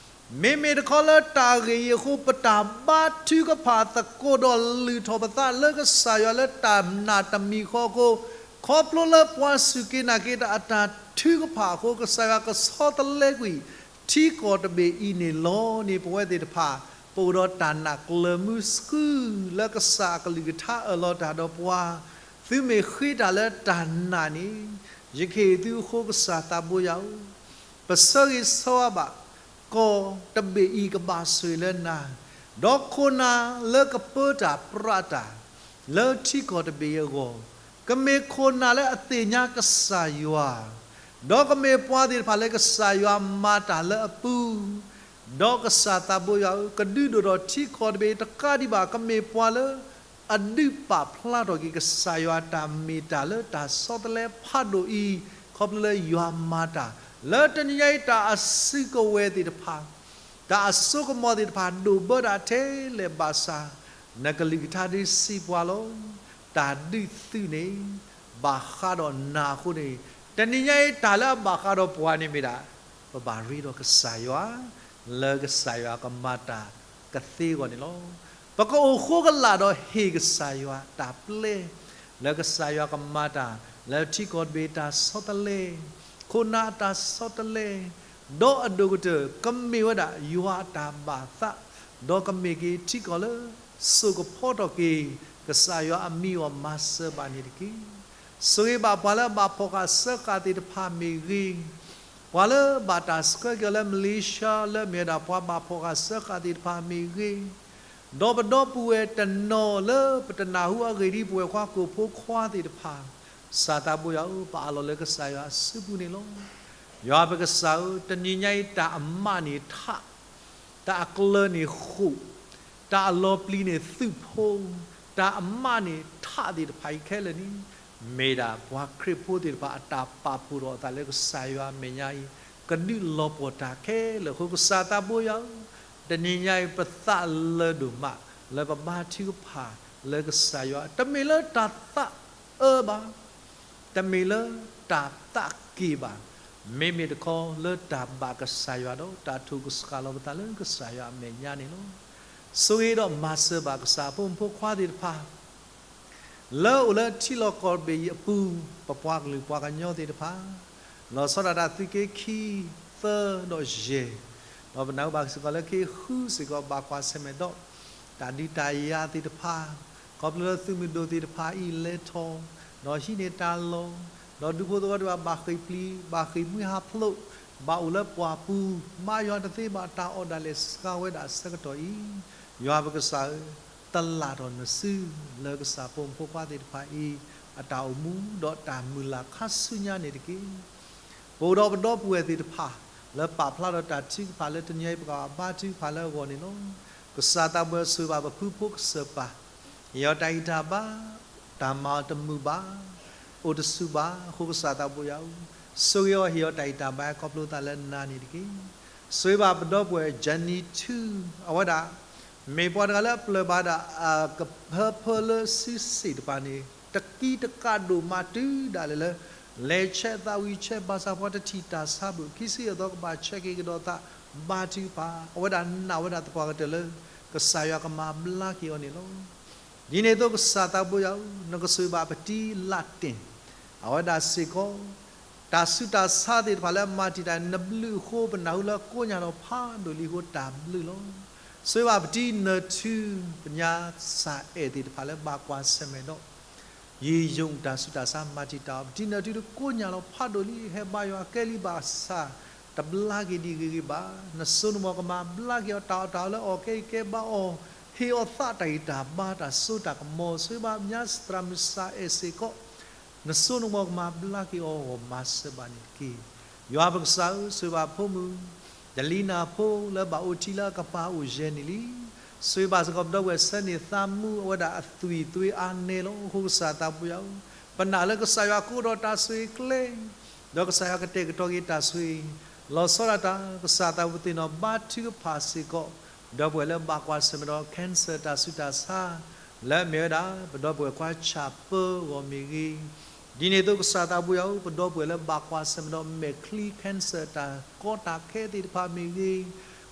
မ့မ့ၢ်တခီလၢတၢ်ဂ့ၢ်အံၤအဃိ ပတၢ်ဘါထုကဖၣ်သကိးဒီးလုၢ်ထီၣ်ပသးလၢကစၢ်ယွၤလၢတၢ်နာ်တမံၤဃီအဃိ, ခီဖျိလၢပှၤစူၢ်က့ၤနာ်က့ၤတၢ်အတၢ်ထုကဖၣ်အဃိ ကစၢ်ယွၤကဆီတလဲကွံာ် ထံကီၢ်တဘ့ၣ်အံၤန့ၣ်လီၤန့ၣ် ပဝဲသ့ၣ်တဖၣ် ပအိၣ်ဒီးတၢ်နာ်ကျၢၤမုဆှု လၢကစၢ်အကလုၢ်ကထါအၢၣ်လီၤတၢ်ဒီးပှၤ, သုမ့ၢ်ဃ့တၢ်လၢတၢ်နာ်န့ၣ်, ယကဟ့ၣ်သုအဃိကစၢ်သးဘိယွၤဧၢ, ပဆၢဂ့ၤဆၢဝါဘၣ် ကီၢ်တဘ့ၣ်အံၤကဘၣ်ဆိၣ်ဂ့ၤလၢနၤ, ဒီးခိၣ်နၢ်လၢကပၢတၢ်ပြးတၢ် လၢထံကီၢ်တဘ့ၣ်အံၤအဂီၢ်, ကမ့ၢ်ခိၣ်နၢ်လၢအသ့ၣ်ညါကစၢ်ယွၤ, ဒီးကမ့ၢ်ပှၤသ့ၣ်တဖၣ်လၢကစၢ်ယွၤမၤတၢ်လၢအပူၤ, ဒီးကစၢ်သးဘိယွၤဧၢ, ကဒုးဒိၣ်ထီၣ်ထံကီၢ်တဘ့ၣ်တကးဒံးဘၣ် ကမ့ၢ်ပှၤလၢ အဒုးပာ်ဖျါထီၣ်က့ၤကစၢ်ယွၤတၢ်မ့ၢ်တၢ်လၢတၢ်ဆီတလဲဖးဒိၣ်အံၤ, ခီဖျိလၢယွၤမၤတၢ်, လၢတနံၤညါအံၤတၢ်အစုကဝဲၤသ့ၣ်တဖၣ်, တၢ်အစိကမီၤသ့ၣ်တဖၣ် ဒိၣ်ဘၢဒၣ်ထဲလဲၣ်ဘၣ်ဆၣ်, နကလုၢ်ကထါဒုးစံးပှၤလီၤ, တၢ်ဒုးသုးန့ၣ် ဘၣ်ဃးဒီးနၤအဃိန့ၣ်, တနံၤညါအံၤတၢ်လၢအဘၣ်ဃးဒီးပှၤန့ၣ်မ့ၢ်ဒၣ်, ပဘၣ်ရ့ဒီးကစၢ်ယွၤ, လၢကစၢ်ယွၤကမၤတၢ်ကသ့အဂီၢ်န့ၣ်လီၤ. ပကအိၣ်ဃိကလာ်ဒီးဟ့ၣ်ကစၢ်ယွၤတၢ်ပျဲ, လၢကစၢ်ယွၤကမၤတၢ်, လၢထံကီၢ်တဘ့ၣ်တၢ်ဆီတလဲ, ခိၣ်နၢ်အတၢ်ဆီတလဲ, ဒီးအဒိၣ်ကတၢၢ် ကမ့ၢ်ဝဲဒၣ်ယွၤအတၢ်ဘၣ်သး, ဒီးကမ့ၢ်က့ၤထံကီၢ်လၢ စိာ်ကဖီထီၣ်က့ၤ ကစၢ်ယွၤအမံၤအဂီၢ်မၤစၢၤဘၣ်န့ၣ်တက့ၢ်. ဆိၣ်ဂ့ၤဘၣ်ပှၤလၢအဘၣ်ဖှီၣ်ဃာ်စၢဃာ်သ့ၣ်တဖၣ်မ့ၢ်ဂ့ၤ, ပှၤလၢဘၣ်တၢ်ဆှၢက့ၤအီၤလၢ Malaysia လၢအမ့ၢ်ဝဲဒၣ်ပှၤဘၣ်ဖှီၣ်ဃာ်စၢဃာ်သ့ၣ်တဖၣ်မ့ၢ်ဂ့ၤ, ဒီးပဒီပုၢ်ဝဲၢ်တနီၤလၢပတနၢ်ဟူအဂ့ၢ်ဒ်ပဝဲၢ်ခွါကိးဖိခွါသ့ၣ်တဖၣ်, ကစၢ်သးဘိယွၤဧၢ, ပအးလီၤလၢကစၢ်ယွၤအစုပူၤန့ၣ်လီၤ. ယွၤပကစၢ်ဧၢ, တနံၤညါအံၤတၢ်အမးန့ၣ်ထး, တၢ်အကျၢၤန့ၣ်ဃိာ်, တၢ်အလီၤပျံၤန့ၣ်သုးဖိ, တၢ်အမးန့ၣ်ထးသ့ၣ်တဖၣ်အံၤခဲလၢာ်န့ၣ်, မ့ၢ်ဒၣ်ပှၤခရံာ်ဖိသ့ၣ်တဖၣ်အတၢ်ပာ်ဖှိၣ်ထီၣ်အသးလၢကစၢ်ယွၤအမဲာ်ညါအံၤ, ကဒုးလီၤပှီၢ်တၢ်ခဲလၢာ်အဃိ ကစၢ်သးဘိယွၤဧၢ, တနံၤညါအံၤပသးလၢာ်ဒိၣ်မး လၢပဘါထုကဖၣ်လၢကစၢ်ယွၤ, တမ့ၢ်လၢတၢ်သးအၢဘၣ်, တမ့ၢ်လၢတၢ်သးက့ၣ်ဘၣ်, မ့မ့ၢ်တခီလၢတၢ်ဘၣ်ကစၢ်ယွၤဒီး တၢ်ထိၣ်ကဆှၣ်လီၤပသးလၢကစၢ်ယွၤအမဲာ်ညါန့ၣ်လီၤ. ဆိၣ်ဂ့ၤဒီးမၤစၢၤဘၣ်ကစၢ်အဖိမုၣ်ဖိခွါသ့ၣ်တဖၣ် လၢအိၣ်လၢထံလီၢ်ကီၢ်တဘ့ၣ်အံၤအပူၤ, ပပှၤကလုာ်ပှၤကညီသ့ၣ်တဖၣ်, လီၤဆီဒၣ်တၢ်သုးက့ခံ, သၢ, ဒီးယဲၢ်, ဒီးပနၢ်ဟူဘၣ်စ့ၢ်ကီးလၢခ့ဃုစ့ၢ်ကီး ဘၣ်ကွၢ်ဆၢၣ်မဲာ်ဒီး တၢ်ဒုးတၢ်ယၤသ့ၣ်တဖၣ်, ခီဖျိလၢသုးမုၢ်ဒိၣ်သ့ၣ်တဖၣ်အံၤလဲၤထီၣ် ဒီးဟံးန့ၢ်တၢ်လီၢ်, ဒီးဒူဖိသဝီတဖၣ်ဘၣ်ဃ့ၢ်ပျံၤ, ဘၣ်ဃ့ၢ်မှံဟးဖျိး, ဘၣ်အိၣ်လၢပှၢ်ပူၤ, ဘါယွၤတသ့ဘၣ်တၢ်အီၣ်ဒၣ်လဲာ်စှၤဝဲဒၣ်အဆၢကတီၢ်အံၤ, ယွၤပကစၢ်ဧၢ, တလၢ်ထီၣ်နစုလၢကစၢ်ဖိမုၣ်ဖိခွါသ့ၣ်တဖၣ်အံၤ အတၢ်အိၣ်မူဒီးတၢ်မုၢ်လၢ်ခါဆူညါန့ၣ်တက့ၢ်. ပအိၣ်ဒီးပဒီပုၢ်ဝဲၢ်သ့ၣ်တဖၣ် လၢပာ်ဖျါဒီးတၢ်ထုကဖၣ်လၢတနံၤအံၤ ပကဘၣ်ဘါထုကဖၣ်လၢအဂီၢ်န့ၣ်လီၤ. ကစၢ်သးဘိယွၤဆိၣ်ဂ့ၤဘၣ်ပဖုဖိကစၢၢ်ပၢ်, ဟ့ၣ်အီၤတၢ်ဂံၢ်တၢ်ဘါ, တၢ်မၤအီၤတမုာ်ဘၣ်, အိၣ်တဆူၣ်ဘၣ်အဃိ ကစၢ်သးဘိယွၤဧၢ, ဆိၣ်ဂ့ၤအီၤဟ့ၣ်အီၤတၢ်ဂံၢ်တၢ်ဘါခီဖျိသးလၢနၤန့ၣ်တက့ၢ်. ဆိၣ်ဂ့ၤဘၣ်ပဒီပုၢ်ဝဲၢ် Jenny Two, အဝဲဒၣ် မ့ၢ်ပှၤတဂၤလၢအပျၢၢ်ဘၣ်ဒၣ်အကဖၢဖၢလၢစုစ့ၣ်တဖၣ်န့ၣ် တကံတကးဒိၣ်မးတုၤဒၣ်လဲာ်လၢ လဲၤဆဲးသးဝံၤဆဲး ဘၣ်ဆၣ်ပှၤတထံၣ်တၢ်ဆါဘၣ် ခံဆံယဲၢ်သီကဘၣ်ဆဲးက့ၤကဒီးသး ဘါထုကဖၣ်, အဝဲဒၣ်နာ်ဝဲဒၣ်သပှၢ်ကတၢၢ်လၢ ကစၢ်ယွၤကမၤဘျါက့ၤအီၤန့ၣ်လီၤ. ဒ်န့ၣ်အသိးကစၢ်သးဘိယွၤဧၢ, နကဆိၣ်ဂ့ၤဘၣ်ပတံၤလၢ်တ့ၢ် အဝဲဒၣ်စ့ၢ်ကီး တၢ်ဆူးတၢ်ဆါသ့ၣ်တဖၣ်လၢအမၤတံာ်တာ်နဘျုးအဃိ ပနၢ်ဟူလၢကိးညါထီၣ်ဖးဒိၣ်လံအဃိ တၢ်ဘျုးလီၤ. ဆိၣ်ဂ့ၤဘၣ်ပတံၤနၢၤထူ ပညါကစၢ်အဲၣ်သ့ၣ်တဖၣ်လၢဘၣ်ကွၢ်ဆၢၣ်မဲာ်ဒီး ယံာ်ယိာ်တၢ်ဆူးတၢ်ဆါမၤတံာ်တာ်အီၤ ပတံၤနၢၤထူတကိးညါလီၤဖးဒိၣ်လံ ဟဲဘါယွၤကဲလံဘၣ်ဆၣ် တဘျါက့ၤဒံးဂ့ၤဂ့ၤဘၣ်. နစိနကမီၤကမၤဘျါက့ၤအီၤ တၢ်အီၣ်တၢ်အီလၢအီၣ်ကဲအံၤကဲဘါအီၤ ဟ့ၣ်အီၤသးတၢ်ဂံၢ်တၢ်ဘါတၢ်စိတၢ်ကမီၤ ဆိၣ်ဂ့ၤဘၣ်ပညါသရၣ်မုၣ်ကစၢ်အဲၣ်စ့ၢ်ကီး နစိနကမီၤကမၤဘျါက့ၤအီၤဂီၢ်မၤစၢၤဘၣ်န့ၣ်တက့ၢ်. ယွၤပကစၢ်ဧၢ, ဆိၣ်ဂ့ၤဘၣ်ဖိမုၣ် တလံနၤဖိလၢဘၣ်အိၣ်ထံလၢအကပၤအိၣ်ယဲၢ်နံၣ်လံ. ဆိၣ်ဂ့ၤဘၣ်စ့ၢ်ကီးပဒီပုၢ်ဝဲၢ်ဆၢန့ၢ်သးမူ အဝဲဒၣ်အသွံၣ်သွ့အါနဲလီၤ. အဃိကစၢ်သးဘိယွၤဧၢ, ပနာ်လၢကစၢ်ယွၤကအိၣ်ဒီးတၢ်ဆိၣ်ဂ့ၤကျဲ ဒီးကစၢ်ယွၤကတဲာ်ကတီၤက့ၤတၢ်ဆိၣ်ဂ့ၤ လီၤဆီဒၣ်တၢ် ကစၢ်သးဘိသ့ၣ်နီၣ်ဘါထုကဖၣ်စ့ၢ်ကီး ပဒီပုၢ်ဝဲၢ်လၢဘၣ်ကွၢ်ဆၢၣ်မဲာ်ဒီး cancer တၢ်ဆူးတၢ်ဆါ လၢအမ့ၢ်ဝဲဒၣ် ပဒီပုၢ်ဝဲၢ်ခွါဆၣ်ပၢအဂီၢ်မ့ၢ်ဂ့ၤ, ဒ်န့ၣ်အသိးကစၢ်သးဘိယွၤဧၢ, ပဒီပုၢ်ဝဲၢ်လၢဘၣ်ကွၢ်ဆၢၣ်မဲာ်ဒီးမဲာ်ချံ cancer တၢ်ကီတၢ်ခဲသ့ၣ်တဖၣ်မ့ၢ်ဂ့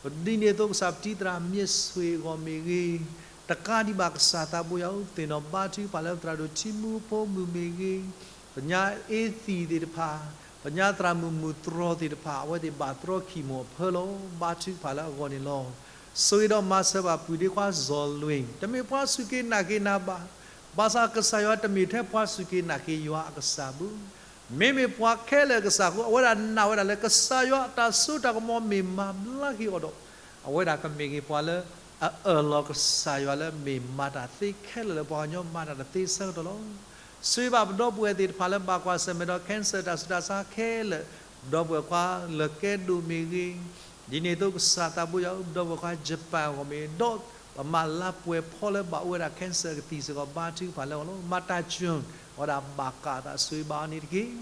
ၤ, ဒ်န့ၣ်အသိးကစၢ်ပတံၤသရၣ်မ့ၢ်ဆွ့ၣ်အဂီၢ်မ့ၢ်ဂ့ၤ, တကးဒံးဘၣ်ကစၢ်သးဘိယွၤဧၢ, သ့ၣ်နီၣ်ဘါထုကဖၣ်လၢသရၣ်ဒိၣ်ထံမူဖိမုၣ်မ့ၢ်ဂ့ၤ, ပညါအ့သံၣ်သ့ၣ်တဖၣ်, ပညါသရၣ်မုၣ်မုၢ်တြီၢ်သ့ၣ်တဖၣ် အဝဲသ့ၣ်ဘၣ်တြီခံမိၢ်အဖၢလီၤ. ဘါထုကဖၣ်လၢအဂီၢ်န့ၣ်လီၤ. ဆိၣ်ဂ့ၤဒီးမၤစၢၤဘၣ်ပုၢ်ဒ့ခွါစီၤလွံၢ်, တမ့ၢ်ပှၤစူၢ်က့ၤနာ်က့ၤနၤဘၣ်. ဘၣ်ဆၣ်ကစၢ်ယွၤတမ့ၢ်ထဲပှၤစူၢ်က့ၤနာ်က့ၤယွၤအကစၢ်ဘၣ်. မ့မ့ၢ်ပှၤခဲလၢာ်အကစၢ်အဃိ အဝဲဒၣ်နာ်ဝဲဒၣ်လၢကစၢ်ယွၤအတၢ်စိတၢ်ကမီၤမ့ၢ်မၤဘျါက့ၤအီၤဒီး အဝဲဒၣ်ကမ့ၢ်က့ၤပှၤလၢအအၢၣ်လီၤကစၢ်ယွၤလၢမ့ၢ်မၤတၢ်သ့ခဲလၢာ်လၢပှၤကညီမၤတၢ်တသ့အဆၢကတီၢ်လီၤ. ဆိၣ်ဂ့ၤဘၣ်ပဒီပုၢ်ဝဲၢ်သ့ၣ်တဖၣ်လၢဘၣ်ကွၢ်ဆၢၣ်မဲာ်ဒီး cancer တၢ်ဆူးတၢ်ဆါခဲလၢာ်, ပဒီပုၢ်ဝဲၢ်ခွါလၢကဲဒိၣ်မ့ၢ်ဂ့ၤ, ဒ်န့ၣ်အသိးကစၢ်သးဘိယွၤဧၢ, ပဒီပုၢ်ဝဲၢ်ခွါ Japan အဂီၢ်မ့ၢ်ဂ့ၤ, ဒီးပမၤလါပှဲၤဖီလၢဘၣ်အိၣ်ဝဲဒၣ် cancer ကသံၣ်စ့ၢ်ကီး ဘါထုကဖၣ်လၢအဂီၢ်လီၤ. မၤတၢ်ကၠိၣ် အဝဲဒၣ်ဘၣ်ကးအသး ဆိၣ်ဂ့ၤဘၣ်အီၤန့ၣ်တက့ၢ်.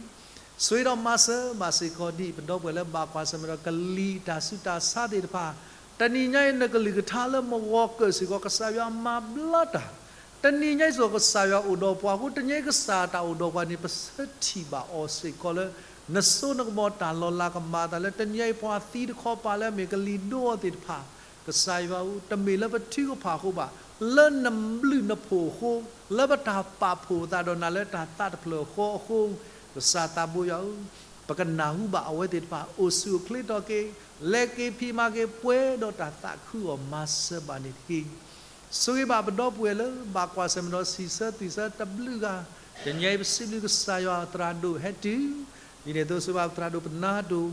ဆိၣ်ဂ့ၤဒီးမၤစၢၤဘၣ်စ့ၢ်ကီးဒံး ပဒီပုၢ်ဝဲၢ်လၢဘၣ်ကွၢ်ဆၢၣ်မဲာ်ဒီးကလံၤတၢ်ဆူးတၢ်ဆါသ့ၣ်တဖၣ်, တနံၤညါအံၤနကလုၢ်ကထါလၢမဝီၤကၢၣ်စ့ၢ်ကီး ကစၢ်ယွၤမၤဘျါတၢ်, တနံၤညါအံၤစ့ၢ်ကီးကစၢ်ယွၤအိၣ်ဒီးပှၤအဃိ တနံၤညါအံၤကစၢ်တၢ်အိၣ်ဒီးပှၤန့ၣ် ပဆၢထံၣ်ဘၣ်အီၤစ့ၢ်ကီးလၢ နစိနကမီၤတၢ်လီၤလးကမၤအသးလၢ တနံၤညါအံၤပှၤသံတခီပၤလၢအမ့ၢ်ကလံၤဒိအီၤသ့ၣ်တဖၣ် ကစၢ်ယွၤဧၢ, တမ့ၢ်လၢပထုကဖၣ်အဃိဘၣ်, လၢနဘျုးနဖှိၣ်အဃိ, လၢပတၢ်ပာ်ဖှိၣ်အသးဒီးနၤလၢတၢ်သးတဖျၢၣ်ဃီအဃိ, ကစၢ်သးဘိယွၤဧၢ, ပကနၢ်ဟူဘၣ်အဝဲသ့ၣ်တဖၣ် အိၣ်ဆူၣ်အိၣ်ချ့ထီၣ်က့ၤ, လဲၤက့ၤဖံးမၤက့ၤပှဲၤဒီးတၢ်သးခုအီၤ မၤစၢၤဘၣ်န့ၣ်တက့ၢ်. ဆိၣ်ဂ့ၤဘၣ်ပဒီပုၢ်ဝဲၢ်လၢ ဘၣ်ကွၢ်ဆၢၣ်မဲာ်ဒီးစံးဆၢသွံၣ်ဆၢတဘျုးဂၤ, တနံၤညါအံၤပစံးဘျုးကစၢ်ယွၤသရၣ်ဒိၣ်ဟဲတုၤ, ဒ်န့ၣ်အသိးဆိၣ်ဂ့ၤဘၣ်ပသရၣ်ဒိၣ်ပနါဒိၣ်,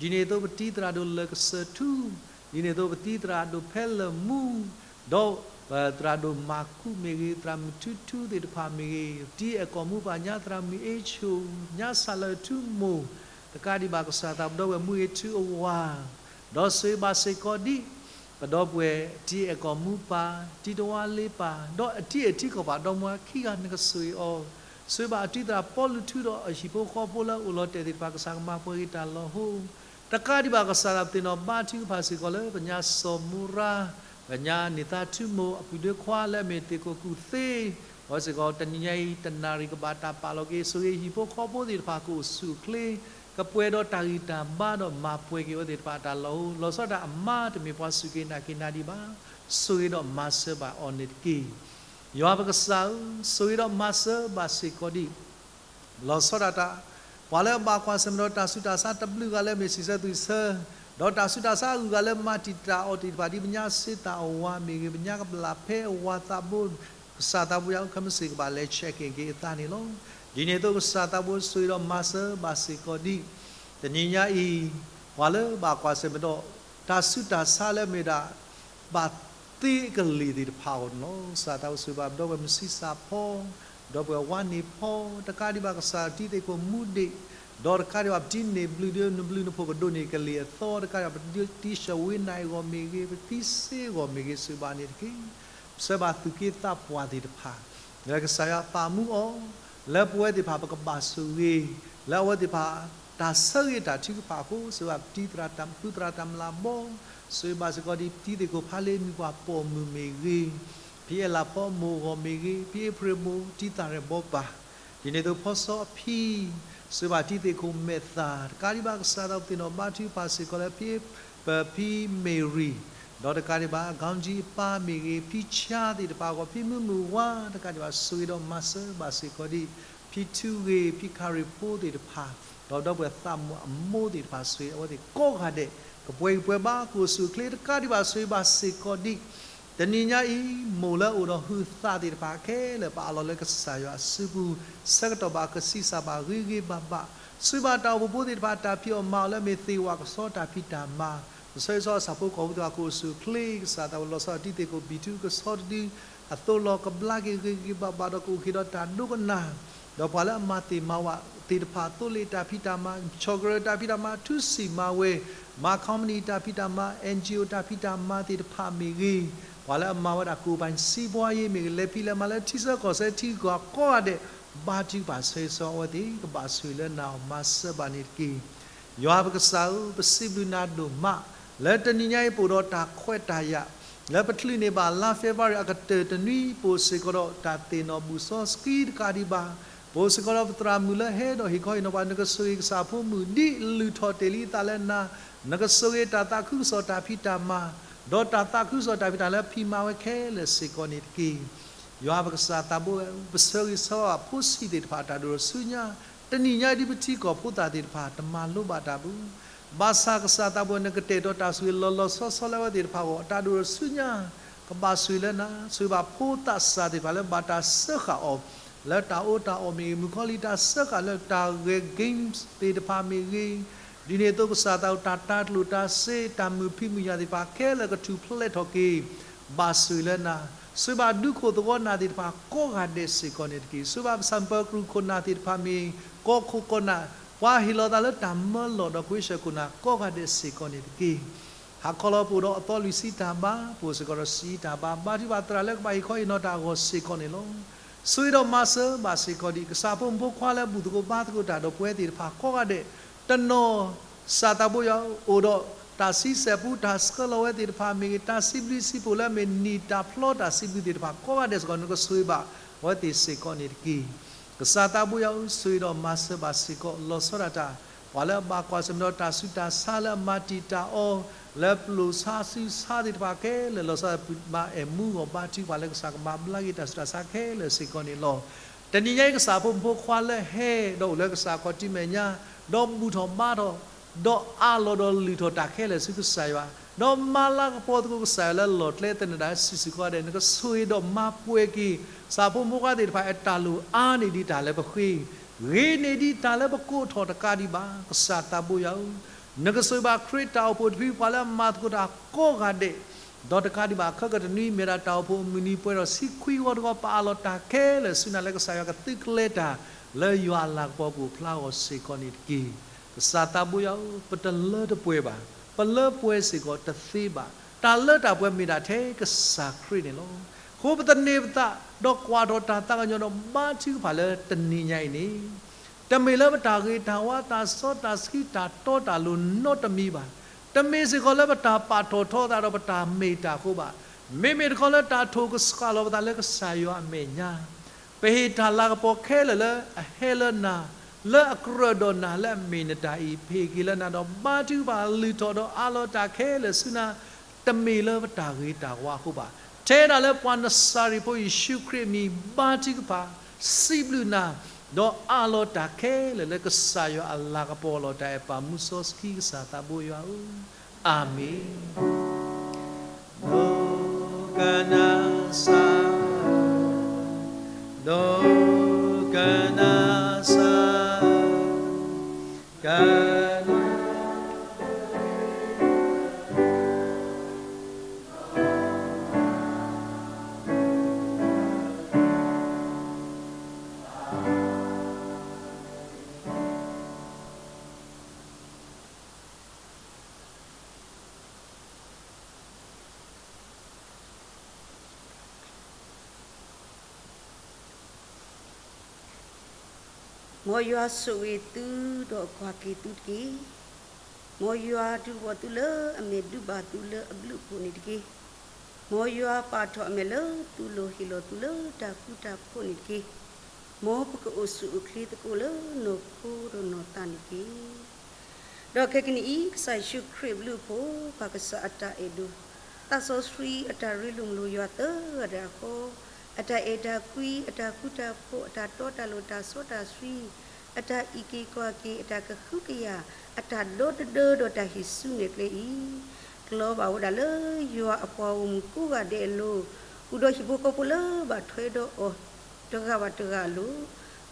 ဒ်န့ၣ်အသိးပတံၤသရၣ်ဒိၣ်လၢကစၢၢ်ထူ, ဒ်န့ၣ်အသိးပတံၤသရၣ်ဒိၣ်ဖဲလၢာ်မူ, ဒီးပသရၣ်ဒိၣ်မၤကူးမ့ၢ်ဂ့ၤ, သရၣ်မုၣ်ထူထူသ့ၣ်တဖၣ်မ့ၢ်ဂ့ၤ, တံၤအဲၣ်ကီၢ်မူပၢ်ညါသရၣ်မုၣ်အ့ဆိၣ်, ညါစၢ်လၢာ်ထူမိၢ်, တကးဒံးဘၣ်ကစၢ်သးပဒီပုၢ်ဝဲၢ်မူဂ့ၤထူအဝၤ, ဒီးဆိၣ်ဂ့ၤဘၣ်စ့ၢ်ကီးဒံး ပဒီပုၢ်ဝဲၢ်တံၤအဲၣ်ကီၢ်မူပၢ်, တံၤတဝါလ့ပၢ်, ဒီးအတံၤအဲၣ်ထံကီၢ်ပၢ်ဒီမါခံဂၤနကဆိၣ်ဂ့ၤအီၤ, ဆိၣ်ဂ့ၤဘၣ်အတံၤသရၣ်ပီလူးထူဒီးအဟံၣ်ဖိဃီဖိလၢအိၣ်လီၤတဲာ်သ့ၣ်တဖၣ် ကစၢ်ကမၤပှဲၤက့ၤတၢ်လီၤဟိ တကးဒံးဘၣ်ကစၢ်သးပသ့ၣ်နီၣ်ဘါထုကဖၣ်စ့ၢ်ကီးလၢ ပညါစီၤမူရါ, ပညါန့ၢ်သးထူမိၢ်အပုၢ်ဒ့ခွါလၢအမ့ၢ်သ့ၣ်ခိၣ်ကူၣ်သ့, အဝဲစ့ၢ်ကီးတနံၤညါအံၤ တနၣ်ရံၣ်ကဘၣ်တၢ်ပာ်လီၤက့ၤ ဆိၣ်ဂ့ၤဟံၣ်ဖိဃီဖိသ့ၣ်တဖၣ်ကအိၣ်ဆူၣ်အိၣ်ချ့, ကပှဲၤဒီးတၢ်ဂံၢ်တၢ်ဘါဒီးမၤပှဲၤက့ၤအဝဲသ့ၣ်တဖၣ်အတၢ်လီၤဟိ, လီၤဆီဒၣ်တၢ်အမါတမ့ၢ်ပှၤစူၢ်က့ၤနာ်က့ၤနၤဒံးဘၣ်, ဆိၣ်ဂ့ၤဒီးမၤစၢၤဘၣ်အီၤန့ၣ်တက့ၢ်. ယွၤပကစၢ်ဧၢ, ဆိၣ်ဂ့ၤဒီးမၤစၢၤဘၣ်စ့ၢ်ကီးဒံး လီၤဆီဒၣ်တၢ်, ပှၤလၢအဘၣ်ကွၢ်ဆၢၣ်မဲာ်ဒီးတၢ်ဆူးတၢ်ဆါတဘျုးဂၤလၢအမ့ၢ်စံးဆၢသွံၣ်ဆၢ, ဒီးတၢ်ဆူးတၢ်ဆါအဂုၤအဂၤလၢမၤတံာ်တာ်အီၤသ့ၣ်တဖၣ် ဒ်ပညါစ့တၢ်အဝၤမ့ၢ်ဂ့ၤ, ပညါကဘျၣ်ဖဲအဝၤသးဘိ, ကစၢ်သးဘိယွၤဧၢ, ခဲမုၢ်ဆ့ၣ်ကဘၣ်လဲၤဆဲးက့ၤက့ၤအသးန့ၣ်လီၤ. ဒ်န့ၣ်အသိးကစၢ်သးဘိဆိၣ်ဂ့ၤဒီးမၤစၢၤဘၣ်စ့ၢ်ကီးဒံး တနံၤညါအံၤ ပှၤလၢဘၣ်ကွၢ်ဆၢၣ်မဲာ်ဒီး တၢ်ဆူးတၢ်ဆါလၢအမ့ၢ်ဒၣ် ဘၣ်သ့အကလံၤသ့ၣ်တဖၣ်အဂီၢ်န့ၣ်လီၤ. ကစၢ်သးဘိဆိၣ်ဂ့ၤဘၣ် ဒီပုၢ်ဝဲၢ်မုၢ်ဆံးစၢ်ဖီ ဒီပုၢ်ဝဲၢ်ဝါန့ၢ်ဖီ တကးဒံးဘၣ်ကစၢ်တံၤသ့ၣ်ခိၣ်မူဒံး ဒီးတကးဒံးဘၣ်ပတံၤန့ၢ်ဘျုးဒီး နဘျုးနဖှိၣ်ကဒိးန့ၢ်ကလံၤအသီ တကးဒံးဘၣ်ပတံၤစၢၤဝ့နၤအဂီၢ်မ့ၢ်ဂ့ၤ ပသံစ့အဂီၢ်မ့ၢ်ဂ့ၤ ဆိၣ်ဂ့ၤဘၣ်န့ၣ်တက့ၢ်. ဆှၢဘၣ်သူၣ်က့သးပှၢ်သ့ၣ်တဖၣ် လၢကစၢ်ယွၤပာ်မူအီၤ လၢပဝဲသ့ၣ်တဖၣ်ပကဘၣ်ဆိၣ်ဂ့ၤ လၢအဝဲသ့ၣ်တဖၣ် တၢ်ဆၢဂ့ၤတၢ်ထုကဖၣ်အဃိ ဆိၣ်ဂ့ၤဘၣ်ပတံၤသရၣ်တၢ် ဃုသရၣ်တၢ်မလၤဘီ ဆိၣ်ဂ့ၤဘၣ်စ့ၢ်ကီးဒ်ပတံၤသ့ၣ်ခိၣ်ဖးလ့မုၢ်ပှၢ်ပိာ်မုၣ်မ့ၢ်ဂ့ၤ ဖံအဲလးဖီမိၢ်အဂီၢ်မ့ၢ်ဂ့ၤ ဖံအ့ဖြ့ၣ်မိၢ် တံၤသၣ်ရဲၣ်ဘီပၢ် ဒ်န့ၣ်အသိးဖီစီအဖံ ဆိၣ်ဂ့ၤဘၣ်တံၤသ့ၣ်ခိၣ်မဲာ်သၣ် တကးဒံးဘၣ်ကစၢ်သးဘိသ့ၣ်နီၣ်ဘါထုကဖၣ်စ့ၢ်ကီးလၢဖံ ပဖံမ့ၢ်ရံၤ ဒီးတကးဒံးဘၣ် ကီၣ်ကၠံအပၢ်မ့ၢ်ဂ့ၤ ဖံဆါသ့ၣ်တဖၣ်အဂီၢ် ဖံမုၢ်မုၢ်ဝါ တကးဒံးဘၣ် ဆိၣ်ဂ့ၤဒီးမၤစၢၤဘၣ်စ့ၢ်ကီးဒံး ဖံထူဂ့ၤ ဖံခရံာ်ဖိသ့ၣ်တဖၣ် ဒီးဒီပုၢ်ဝဲၢ်သးမုၣ်အမိၢ်သ့ၣ်တဖၣ် ဆိၣ်ဂ့ၤအဝဲသ့ၣ်ကိးဂၤဒဲး ကပှဲၤဂံၢ်ပှဲၤဘါ ကအိၣ်ဆူၣ်အိၣ်ချ့ တကးဒံးဘၣ် ဆိၣ်ဂ့ၤဘၣ်စ့ၢ်ကီးဒံး တနံၤညါအံၤ မိၢ်လၢအအိၣ်ဒီးဟုးသးသ့ၣ်တဖၣ်ခဲလၢာ် ပအးလီၤလၢကစၢ်ယွၤအစုပူၤ ဆၢကတီၢ်ဘၣ်ကဆံးစၢ်ဘၣ်ဂ့ၤဂ့ၤဘၣ်ဘၣ် ဆိၣ်ဂ့ၤဘၣ်တၢ်အိၣ်ဖှိၣ်ဖိသ့ၣ်တဖၣ် တၢ်ဖံးအီၣ်မၤအီၣ်လၢအမ့ၢ်သ့ၣ်ဝးကဆီတၢ်ဖံးတၢ်မၤ ကဆှၢဆှၢအဆၣ်ဖိကီၢ်ဖိသ့ၣ်တဖၣ် ကအိၣ်ဆူၣ်အိၣ်ချ့ ကစၢ်သးဘိလီၤဆီဒၣ်တံၤသ့ၣ်ခိၣ်ဘံၣ်ထူကဆီတဒု အသိးလီၤ ကဘျါက့ၤဂ့ၤဂ့ၤဘၣ်ဘၣ်ဒီးကအိၣ်က့ၤဒီးတၢ်ဒိကနၣ် ဒီးပှၤလၢအမၤသ့ၣ်မၤဝးသ့ၣ်တဖၣ် သိလ့ၣ်တၢ်ဖံးတၢ်မၤ ဆီၣ်ကရၢတၢ်ဖံးတၢ်မၤ ထူစံၣ်မၤဝဲ မၤခီမနံၣ်တၢ်ဖံးတၢ်မၤ NGO တၢ်ဖံးတၢ်မၤသ့ၣ်တဖၣ်မ့ၢ်ဂ့ၤ ပှၤလၢအမၤဝဲဒၣ် ကူၣ်ဘၣ်စံးပှၤယ့ၤမ့ၢ်ဂ့ၤ လဲၤဖံးလဲၤမၤလၢထံဆၢကီၢ်ဆၢထံဂီၤကိးဂၤဒဲး ဘါထုကဖၣ်ဆၢဂ့ၤဆၢဝါအဝဲသ့ၣ် ကဘၣ်ဆိၣ်ဂ့ၤလၢနၤအီၤ မၤစၢၤဘၣ်န့ၣ်တက့ၢ်. ယွၤပကစၢ်ဧၢ, ပစံးဘျုးနၤဒိၣ်မး လၢတနံၤညါအံၤ ပအိၣ်ဒီးတၢ်ခွဲးတၢ်ယာ် လၢပချုးန့ၢ်ဘၣ်လါ February အကတၢၢ်တနွံ ပအိၣ်စ့ၢ်ကီးဒီးတၢ်သ့ၣ်နီၣ်ဘူၣ်စီဆှံတကးဒံးဘၣ်, ပအိၣ်စ့ၢ်ကီးဒီးပသရၣ်မုၣ်လၢဟဲဒီးဟ့ၣ်ခီဟ့ၣ်နီၤပှၤ, နကဆိၣ်ဂ့ၤကစၢ်ဖိမုၣ် ဒ်လုၢ်ထီၣ်တ့ၢ်လံအသးလၢနၤ, နကဆိၣ်ဂ့ၤတၢ်သးခုကစီၣ်တၢ်ဖံးတၢ်မၤ, ဒီးတၢ်သးခုကစီၣ်တၢ်ဖံးတၢ်မၤလၢဖံးမၤဝဲခဲလၢာ်စ့ၢ်ကီးန့ၣ်တက့ၢ်. ယွၤပကစၢ်သးဘိဝဲ, ပဆၢဂ့ၤဆၢဝါဘၣ်ဖိဆံးသ့ၣ်တဖၣ်အတၢ်ဒိၣ်ထီၣ်ဆူညါ, တနံၤညါဒ်ပထံကီၢ်ဖိသၣ်သ့ၣ်တဖၣ် တမၤလိဘၣ်တၢ်ဘၣ်. ဘၣ်ဆၣ်ကစၢ်သးဘိ နကတဲာ်ကတီၤတၢ်ဆိၣ်ဂ့ၤလီၤလီၤဆီဆီလၢအဝဲသ့ၣ်တဖၣ်အဂီၢ် အတၢ်ဒိၣ်ထီၣ်ဆူညါ ကဘၣ်ဆိၣ်ဂ့ၤလၢနၤ, ဆိၣ်ဂ့ၤဘၣ်ဖိသၣ်စၢ်သ့ၣ်တဖၣ်လၢဘၣ်တၢ်စၢဃာ်အီၤ လၢတၢ်အီၣ်တၢ်အီမ့ၢ်ဂ့ၤ, မုၣ်ကီၤလံၢ်တၢ်စၢဃာ်လၢတၢ်ဂဲၤ games သ့ၣ်တဖၣ်မ့ၢ်ဂ့ၤ, ဒ်န့ၣ်အသိးကစၢ်သးဘိ တၢ်တၤကျိၣ်တၤစ့ တၢ်မုာ်ဖံးမုာ်ညၣ်သ့ၣ်တဖၣ်ခဲလၢာ်ကထူၣ်ဖျဲးထီၣ်က့ၤ ဘၣ်ဆိၣ်ဂ့ၤလၢနၤ, ဆိၣ်ဂ့ၤဘၣ်ဒူခိၣ်သဝီနၢ်သ့ၣ်တဖၣ်ကိးဂၤဒဲးစ့ၢ်ကီးန့ၣ်တက့ၢ်. ဆိၣ်ဂ့ၤဘၣ်ပဆၣ်ပၢၤကရူၢ်ခိၣ်နၢ်သ့ၣ်တဖၣ်မ့ၢ် ကီၢ်ခိၣ်ကီၢ်နၢ် ပှၤဟ့ၣ်လီၤသးလၢတၢ်မၢလီၢ်ဒီးကွ့ဆှၢခိၣ်နၢ်ကိးဂၤဒဲးစ့ၢ်ကီးန့ၣ်တက့ၢ်. ဟးခီလီၤပအိၣ်ဒီးအသီလွံၢ်ဆံတၢ်ဘါ, ပအိၣ်စ့ၢ်ကီးဒီးဆံးတၢ်ဘါ, ဘါထုကဖၣ်သရၣ်လၢကဘၣ်ဟ့ၣ်ခီဟ့ၣ်နီၤတၢ်အဂီၢ်စ့ၢ်ကီးန့ၣ်လီၤ. ဆိၣ်ဂ့ၤဒီးမၤစၢၤဘၣ်စ့ၢ်ကီးဒံး ကစၢ်ဖိမုၣ်ဖိခွါလၢဘူၣ်သကိးဘါသကိးတၢ်ဒီးပဝဲသ့ၣ်တဖၣ်ကိးဂၤဒဲး, တနီၤ ကစၢ်သးဘိယွၤ အိၣ်ဒီးတၢ်ဆံဆဲၣ်ပူ တၢ်ဆှၢလီၤဝဲသ့ၣ်တဖၣ်မ့ၢ်ဂ့ၤ, တၢ်စံးဘျုးစံးဖှိၣ်လၢအမ့ၢ်နံၣ်တၢ်ဖျီတၢ်စံးဘျုးသ့ၣ်တဖၣ်ကိးဂၤဒဲးစ့ၢ်ကီး နကဆိၣ်ဂ့ၤဘၣ်အဝဲသ့ၣ်စ့ၢ်ကီးန့ၣ်တက့ၢ်. ကစၢ်သးဘိယွၤဧၢ, ဆိၣ်ဂ့ၤဒီးမၤစၢၤဘၣ်စ့ၢ်ကီး လီၤဆီဒၣ်တၢ် ပှၤလၢအဘၣ်ကွၢ်ဆၢၣ်မဲာ်ဒီးတၢ်ဆူးတၢ်ဆါလၢအမၤတံာ်တာ်အီၤ လၢပျိၢ်ဆါစုဆါသ့ၣ်တဖၣ်ခဲလၢာ် လီၤဆီဒၣ်တၢ် မၤအဲၣ်မူဂီၢ်ဘါထုကဖၣ်လၢကစၢ်ကမၤဘျါက့ၤတၢ်ဆူးတၢ်ဆါခဲလၢာ်စ့ၢ်ကီးန့ၣ်လီၤ. တနံၤညါအံၤ ကစၢ်ဖိမုၣ်ဖိခွါလၢဟဲဒီးအိၣ်လၢကစၢ်ခီၣ်ထံးမဲာ်ညါ, ဒီးဘူၣ်ထီၣ်ဘါထီၣ် ဒီးအးလီၤဒီးလုၢ်ထီၣ်တၢ်ခဲလၢာ်ဆူကစၢ်ယွၤ, ဒီးမၤလၤကပီၤသကိးကစၢ်ယွၤလၢလီၢ်ကျဲသနၢၣ်တၢ်စုာ်စုာ်ကိးဂၤဒဲး နကဆိၣ်ဂ့ၤဒီးမၤပှဲၤက့ၤ ကစၢ်ဖိမုၣ်ဖိခွါသ့ၣ်တဖၣ်အတၢ်လိၣ်အါန့ၢ်ဒံးတၢ်လၢပဃ့, ဂ့ၤန့ၢ်ဒံးတၢ်လၢပကိးထီၣ်တကးဒံးဘၣ်. ကစၢ်သးဘိယွၤဧၢ, နကဆိၣ်ဂ့ၤဘၣ်ခရံာ်တၢ်အိၣ်ဖှိၣ်တဖု ပှၤလၢအမၤသကိးတၢ်ကိးဂၤဒဲး ဒီးတကးဒံးဘၣ် ခဲကတနွံ မ့ၢ်ဒၣ်တၢ်အိၣ်ဖှိၣ်အမုၢ်နံၤပှဲၤဒီးဆံခွံဂီၤတဂီၤ ပအးလီၤတၢ်ခဲလၢာ်ဆူနၤလၢကစၢ်ယွၤကသုးကျဲၤတၢ် လၢယွၤအလၤကပီၤကအိၣ်ဖျါအဂီၢ်စ့ၢ်ကီးန့ၣ်တက့ၢ်. ကစၢ်သးဘိယွၤဧၢ, ပတလၢတပှဲၤဘၣ်, ပလၢပှဲၤစ့ၢ်ကီးတသ့ဘၣ်. တၢ်လၢတၢ်ပှဲၤမ့ၢ်ဒၣ်ထဲကစၢ်ခရံာ်န့ၣ်လီၤ. အဃိပသန့ၤပသး ဒီးကွၢ်ထီၣ်တၢ်သးကညီၤဒီးဘါထုကဖၣ်လၢတနံၤညါအံၤန့ၣ် တမ့ၢ်လၢပတၢ်ဂ့ၤတၢ်ဝါ တၢ်စီတၢ်ဆှံ တၢ်တီတၢ်လိၤနီတမံၤဘၣ်. တမ့ၢ်စ့ၢ်ကီးလၢပတၢ်ပာ်ထီၣ်ထီသးဒီးပတၢ်မ့ၢ်တၢ်အဃိဘၣ်. မ့မ့ၢ်တခီလၢတၢ်ထိၣ်ကစှၤလီၤပသးလၢကစၢ်ယွၤအမဲာ်ညါ ပဟ့ၣ်တၢ်လၤကပီၤခဲလၢာ်လၢအဟဲလၢနၤ, လၢအကြၢးဒီးနၤ လၢအမ့ၢ်နတၢ်အံၤ ပဟ့ၣ်က့ၤလၢနၤဒီးဘါထုကဖၣ်လုၢ်ထီၣ်ဒီးအးလီၤတၢ်ခဲလၢာ်ဆူနၤ, တမ့ၢ်လၢပတၢ်ဂ့ၤတၢ်ဝါအဃိဘၣ်. ထဲဒၣ်လၢပှၤနစၤရ့းဖိယ့ၣ်ၡူးခရံာ်အမံၤ ဘါထုကဖၣ်, စံးဘျုးနၤ, ဒီးအးလီၤတၢ်ခဲလၢာ်လၢကစၢ်ယွၤအလၤကပီၤလီၤ တၢ်အဲၣ်ပာ်မူစီဆှံကစၢ်သးဘိယွၤဧၢ, အၤမ့ၣ်. ဒိကနၣ်စၢ်, ဒိကနၣ် မ်ယွၤဆိၣ်ဂ့ၤသုဒီးကွၢ်က့ၤသုတက့ၢ်. မ်ယွၤဒုးဘီၣ်သုလၢအမဲာ် ဒုးဘၣ်သုလၢအဘျုးအဖှိၣ်န့ၣ်တက့ၢ်. မ်ယွၤပာ်ထီၣ်အမဲာ်လၢသုလိၤ ဟ့ၣ်လီၤသုလၢတၢ်ဃူတၢ်ဖိးန့ၣ်တက့ၢ်. မ်ပကအိၣ်ဆူၣ်အိၣ်ချ့သကိးလၢနီၢ်ခိဒီးနီၢ်သးန့ၣ်တက့ၢ်. ဒီးခဲကနံၣ်အံၤ ကစၢ်ယ့ၣ်ၡူးခရံာ်အဘျုးအဖှိၣ်, ပၢ်ကစၢ်အတၢ်အဲၣ်ဒိၣ်, သးစီဆှံအတၢ်ရ့လိာ်မုာ်လိာ်ယွၤသၢဂၤတဂၤဃီ, အတၢ်အဲၣ်တၢ်ကွံ, အတၢ်ဃူတၢ်ဖိး, အတၢ်တီတၢ်လိၤတၢ်စီတၢ်ဆှံ, အတၢ်အံးက့ၤကွၢ်က့ၤ, အတၢ်ကဟုကယာ်, အတၢ်ဒီတဒၢဒီးတၢ်ဟံးစုနဲၣ်ကျဲအံၤ, ကျီဘၣ်ဝဲဒၣ်လၢယွၤအပှၤဂီၢ်မုၢ်ကိးဂၤဒဲးအလိၤ, ဃုာ်ဒီးဟံၣ်ဖိဃီဖိလၢဘၣ်ထွဲဒီးအီၤ တဂၤဘၣ်တဂၤအလိၤ,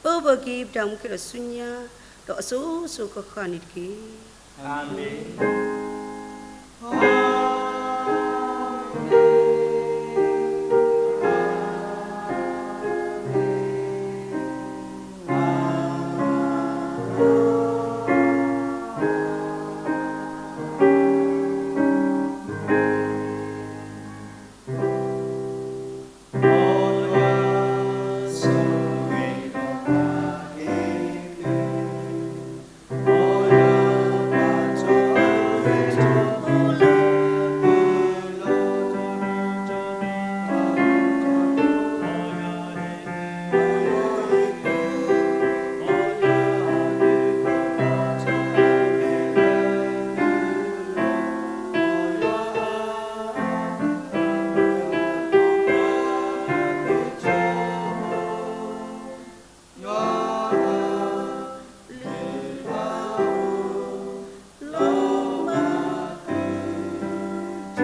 ပၢပၢက့ၤပတၢ်မူခဲလၢာ်ဆူညါ, ဒီးအစိၤစိၤဃၣ်ဃၣ်န့ၣ်တက့ၢ်. အၤမ့ၣ်.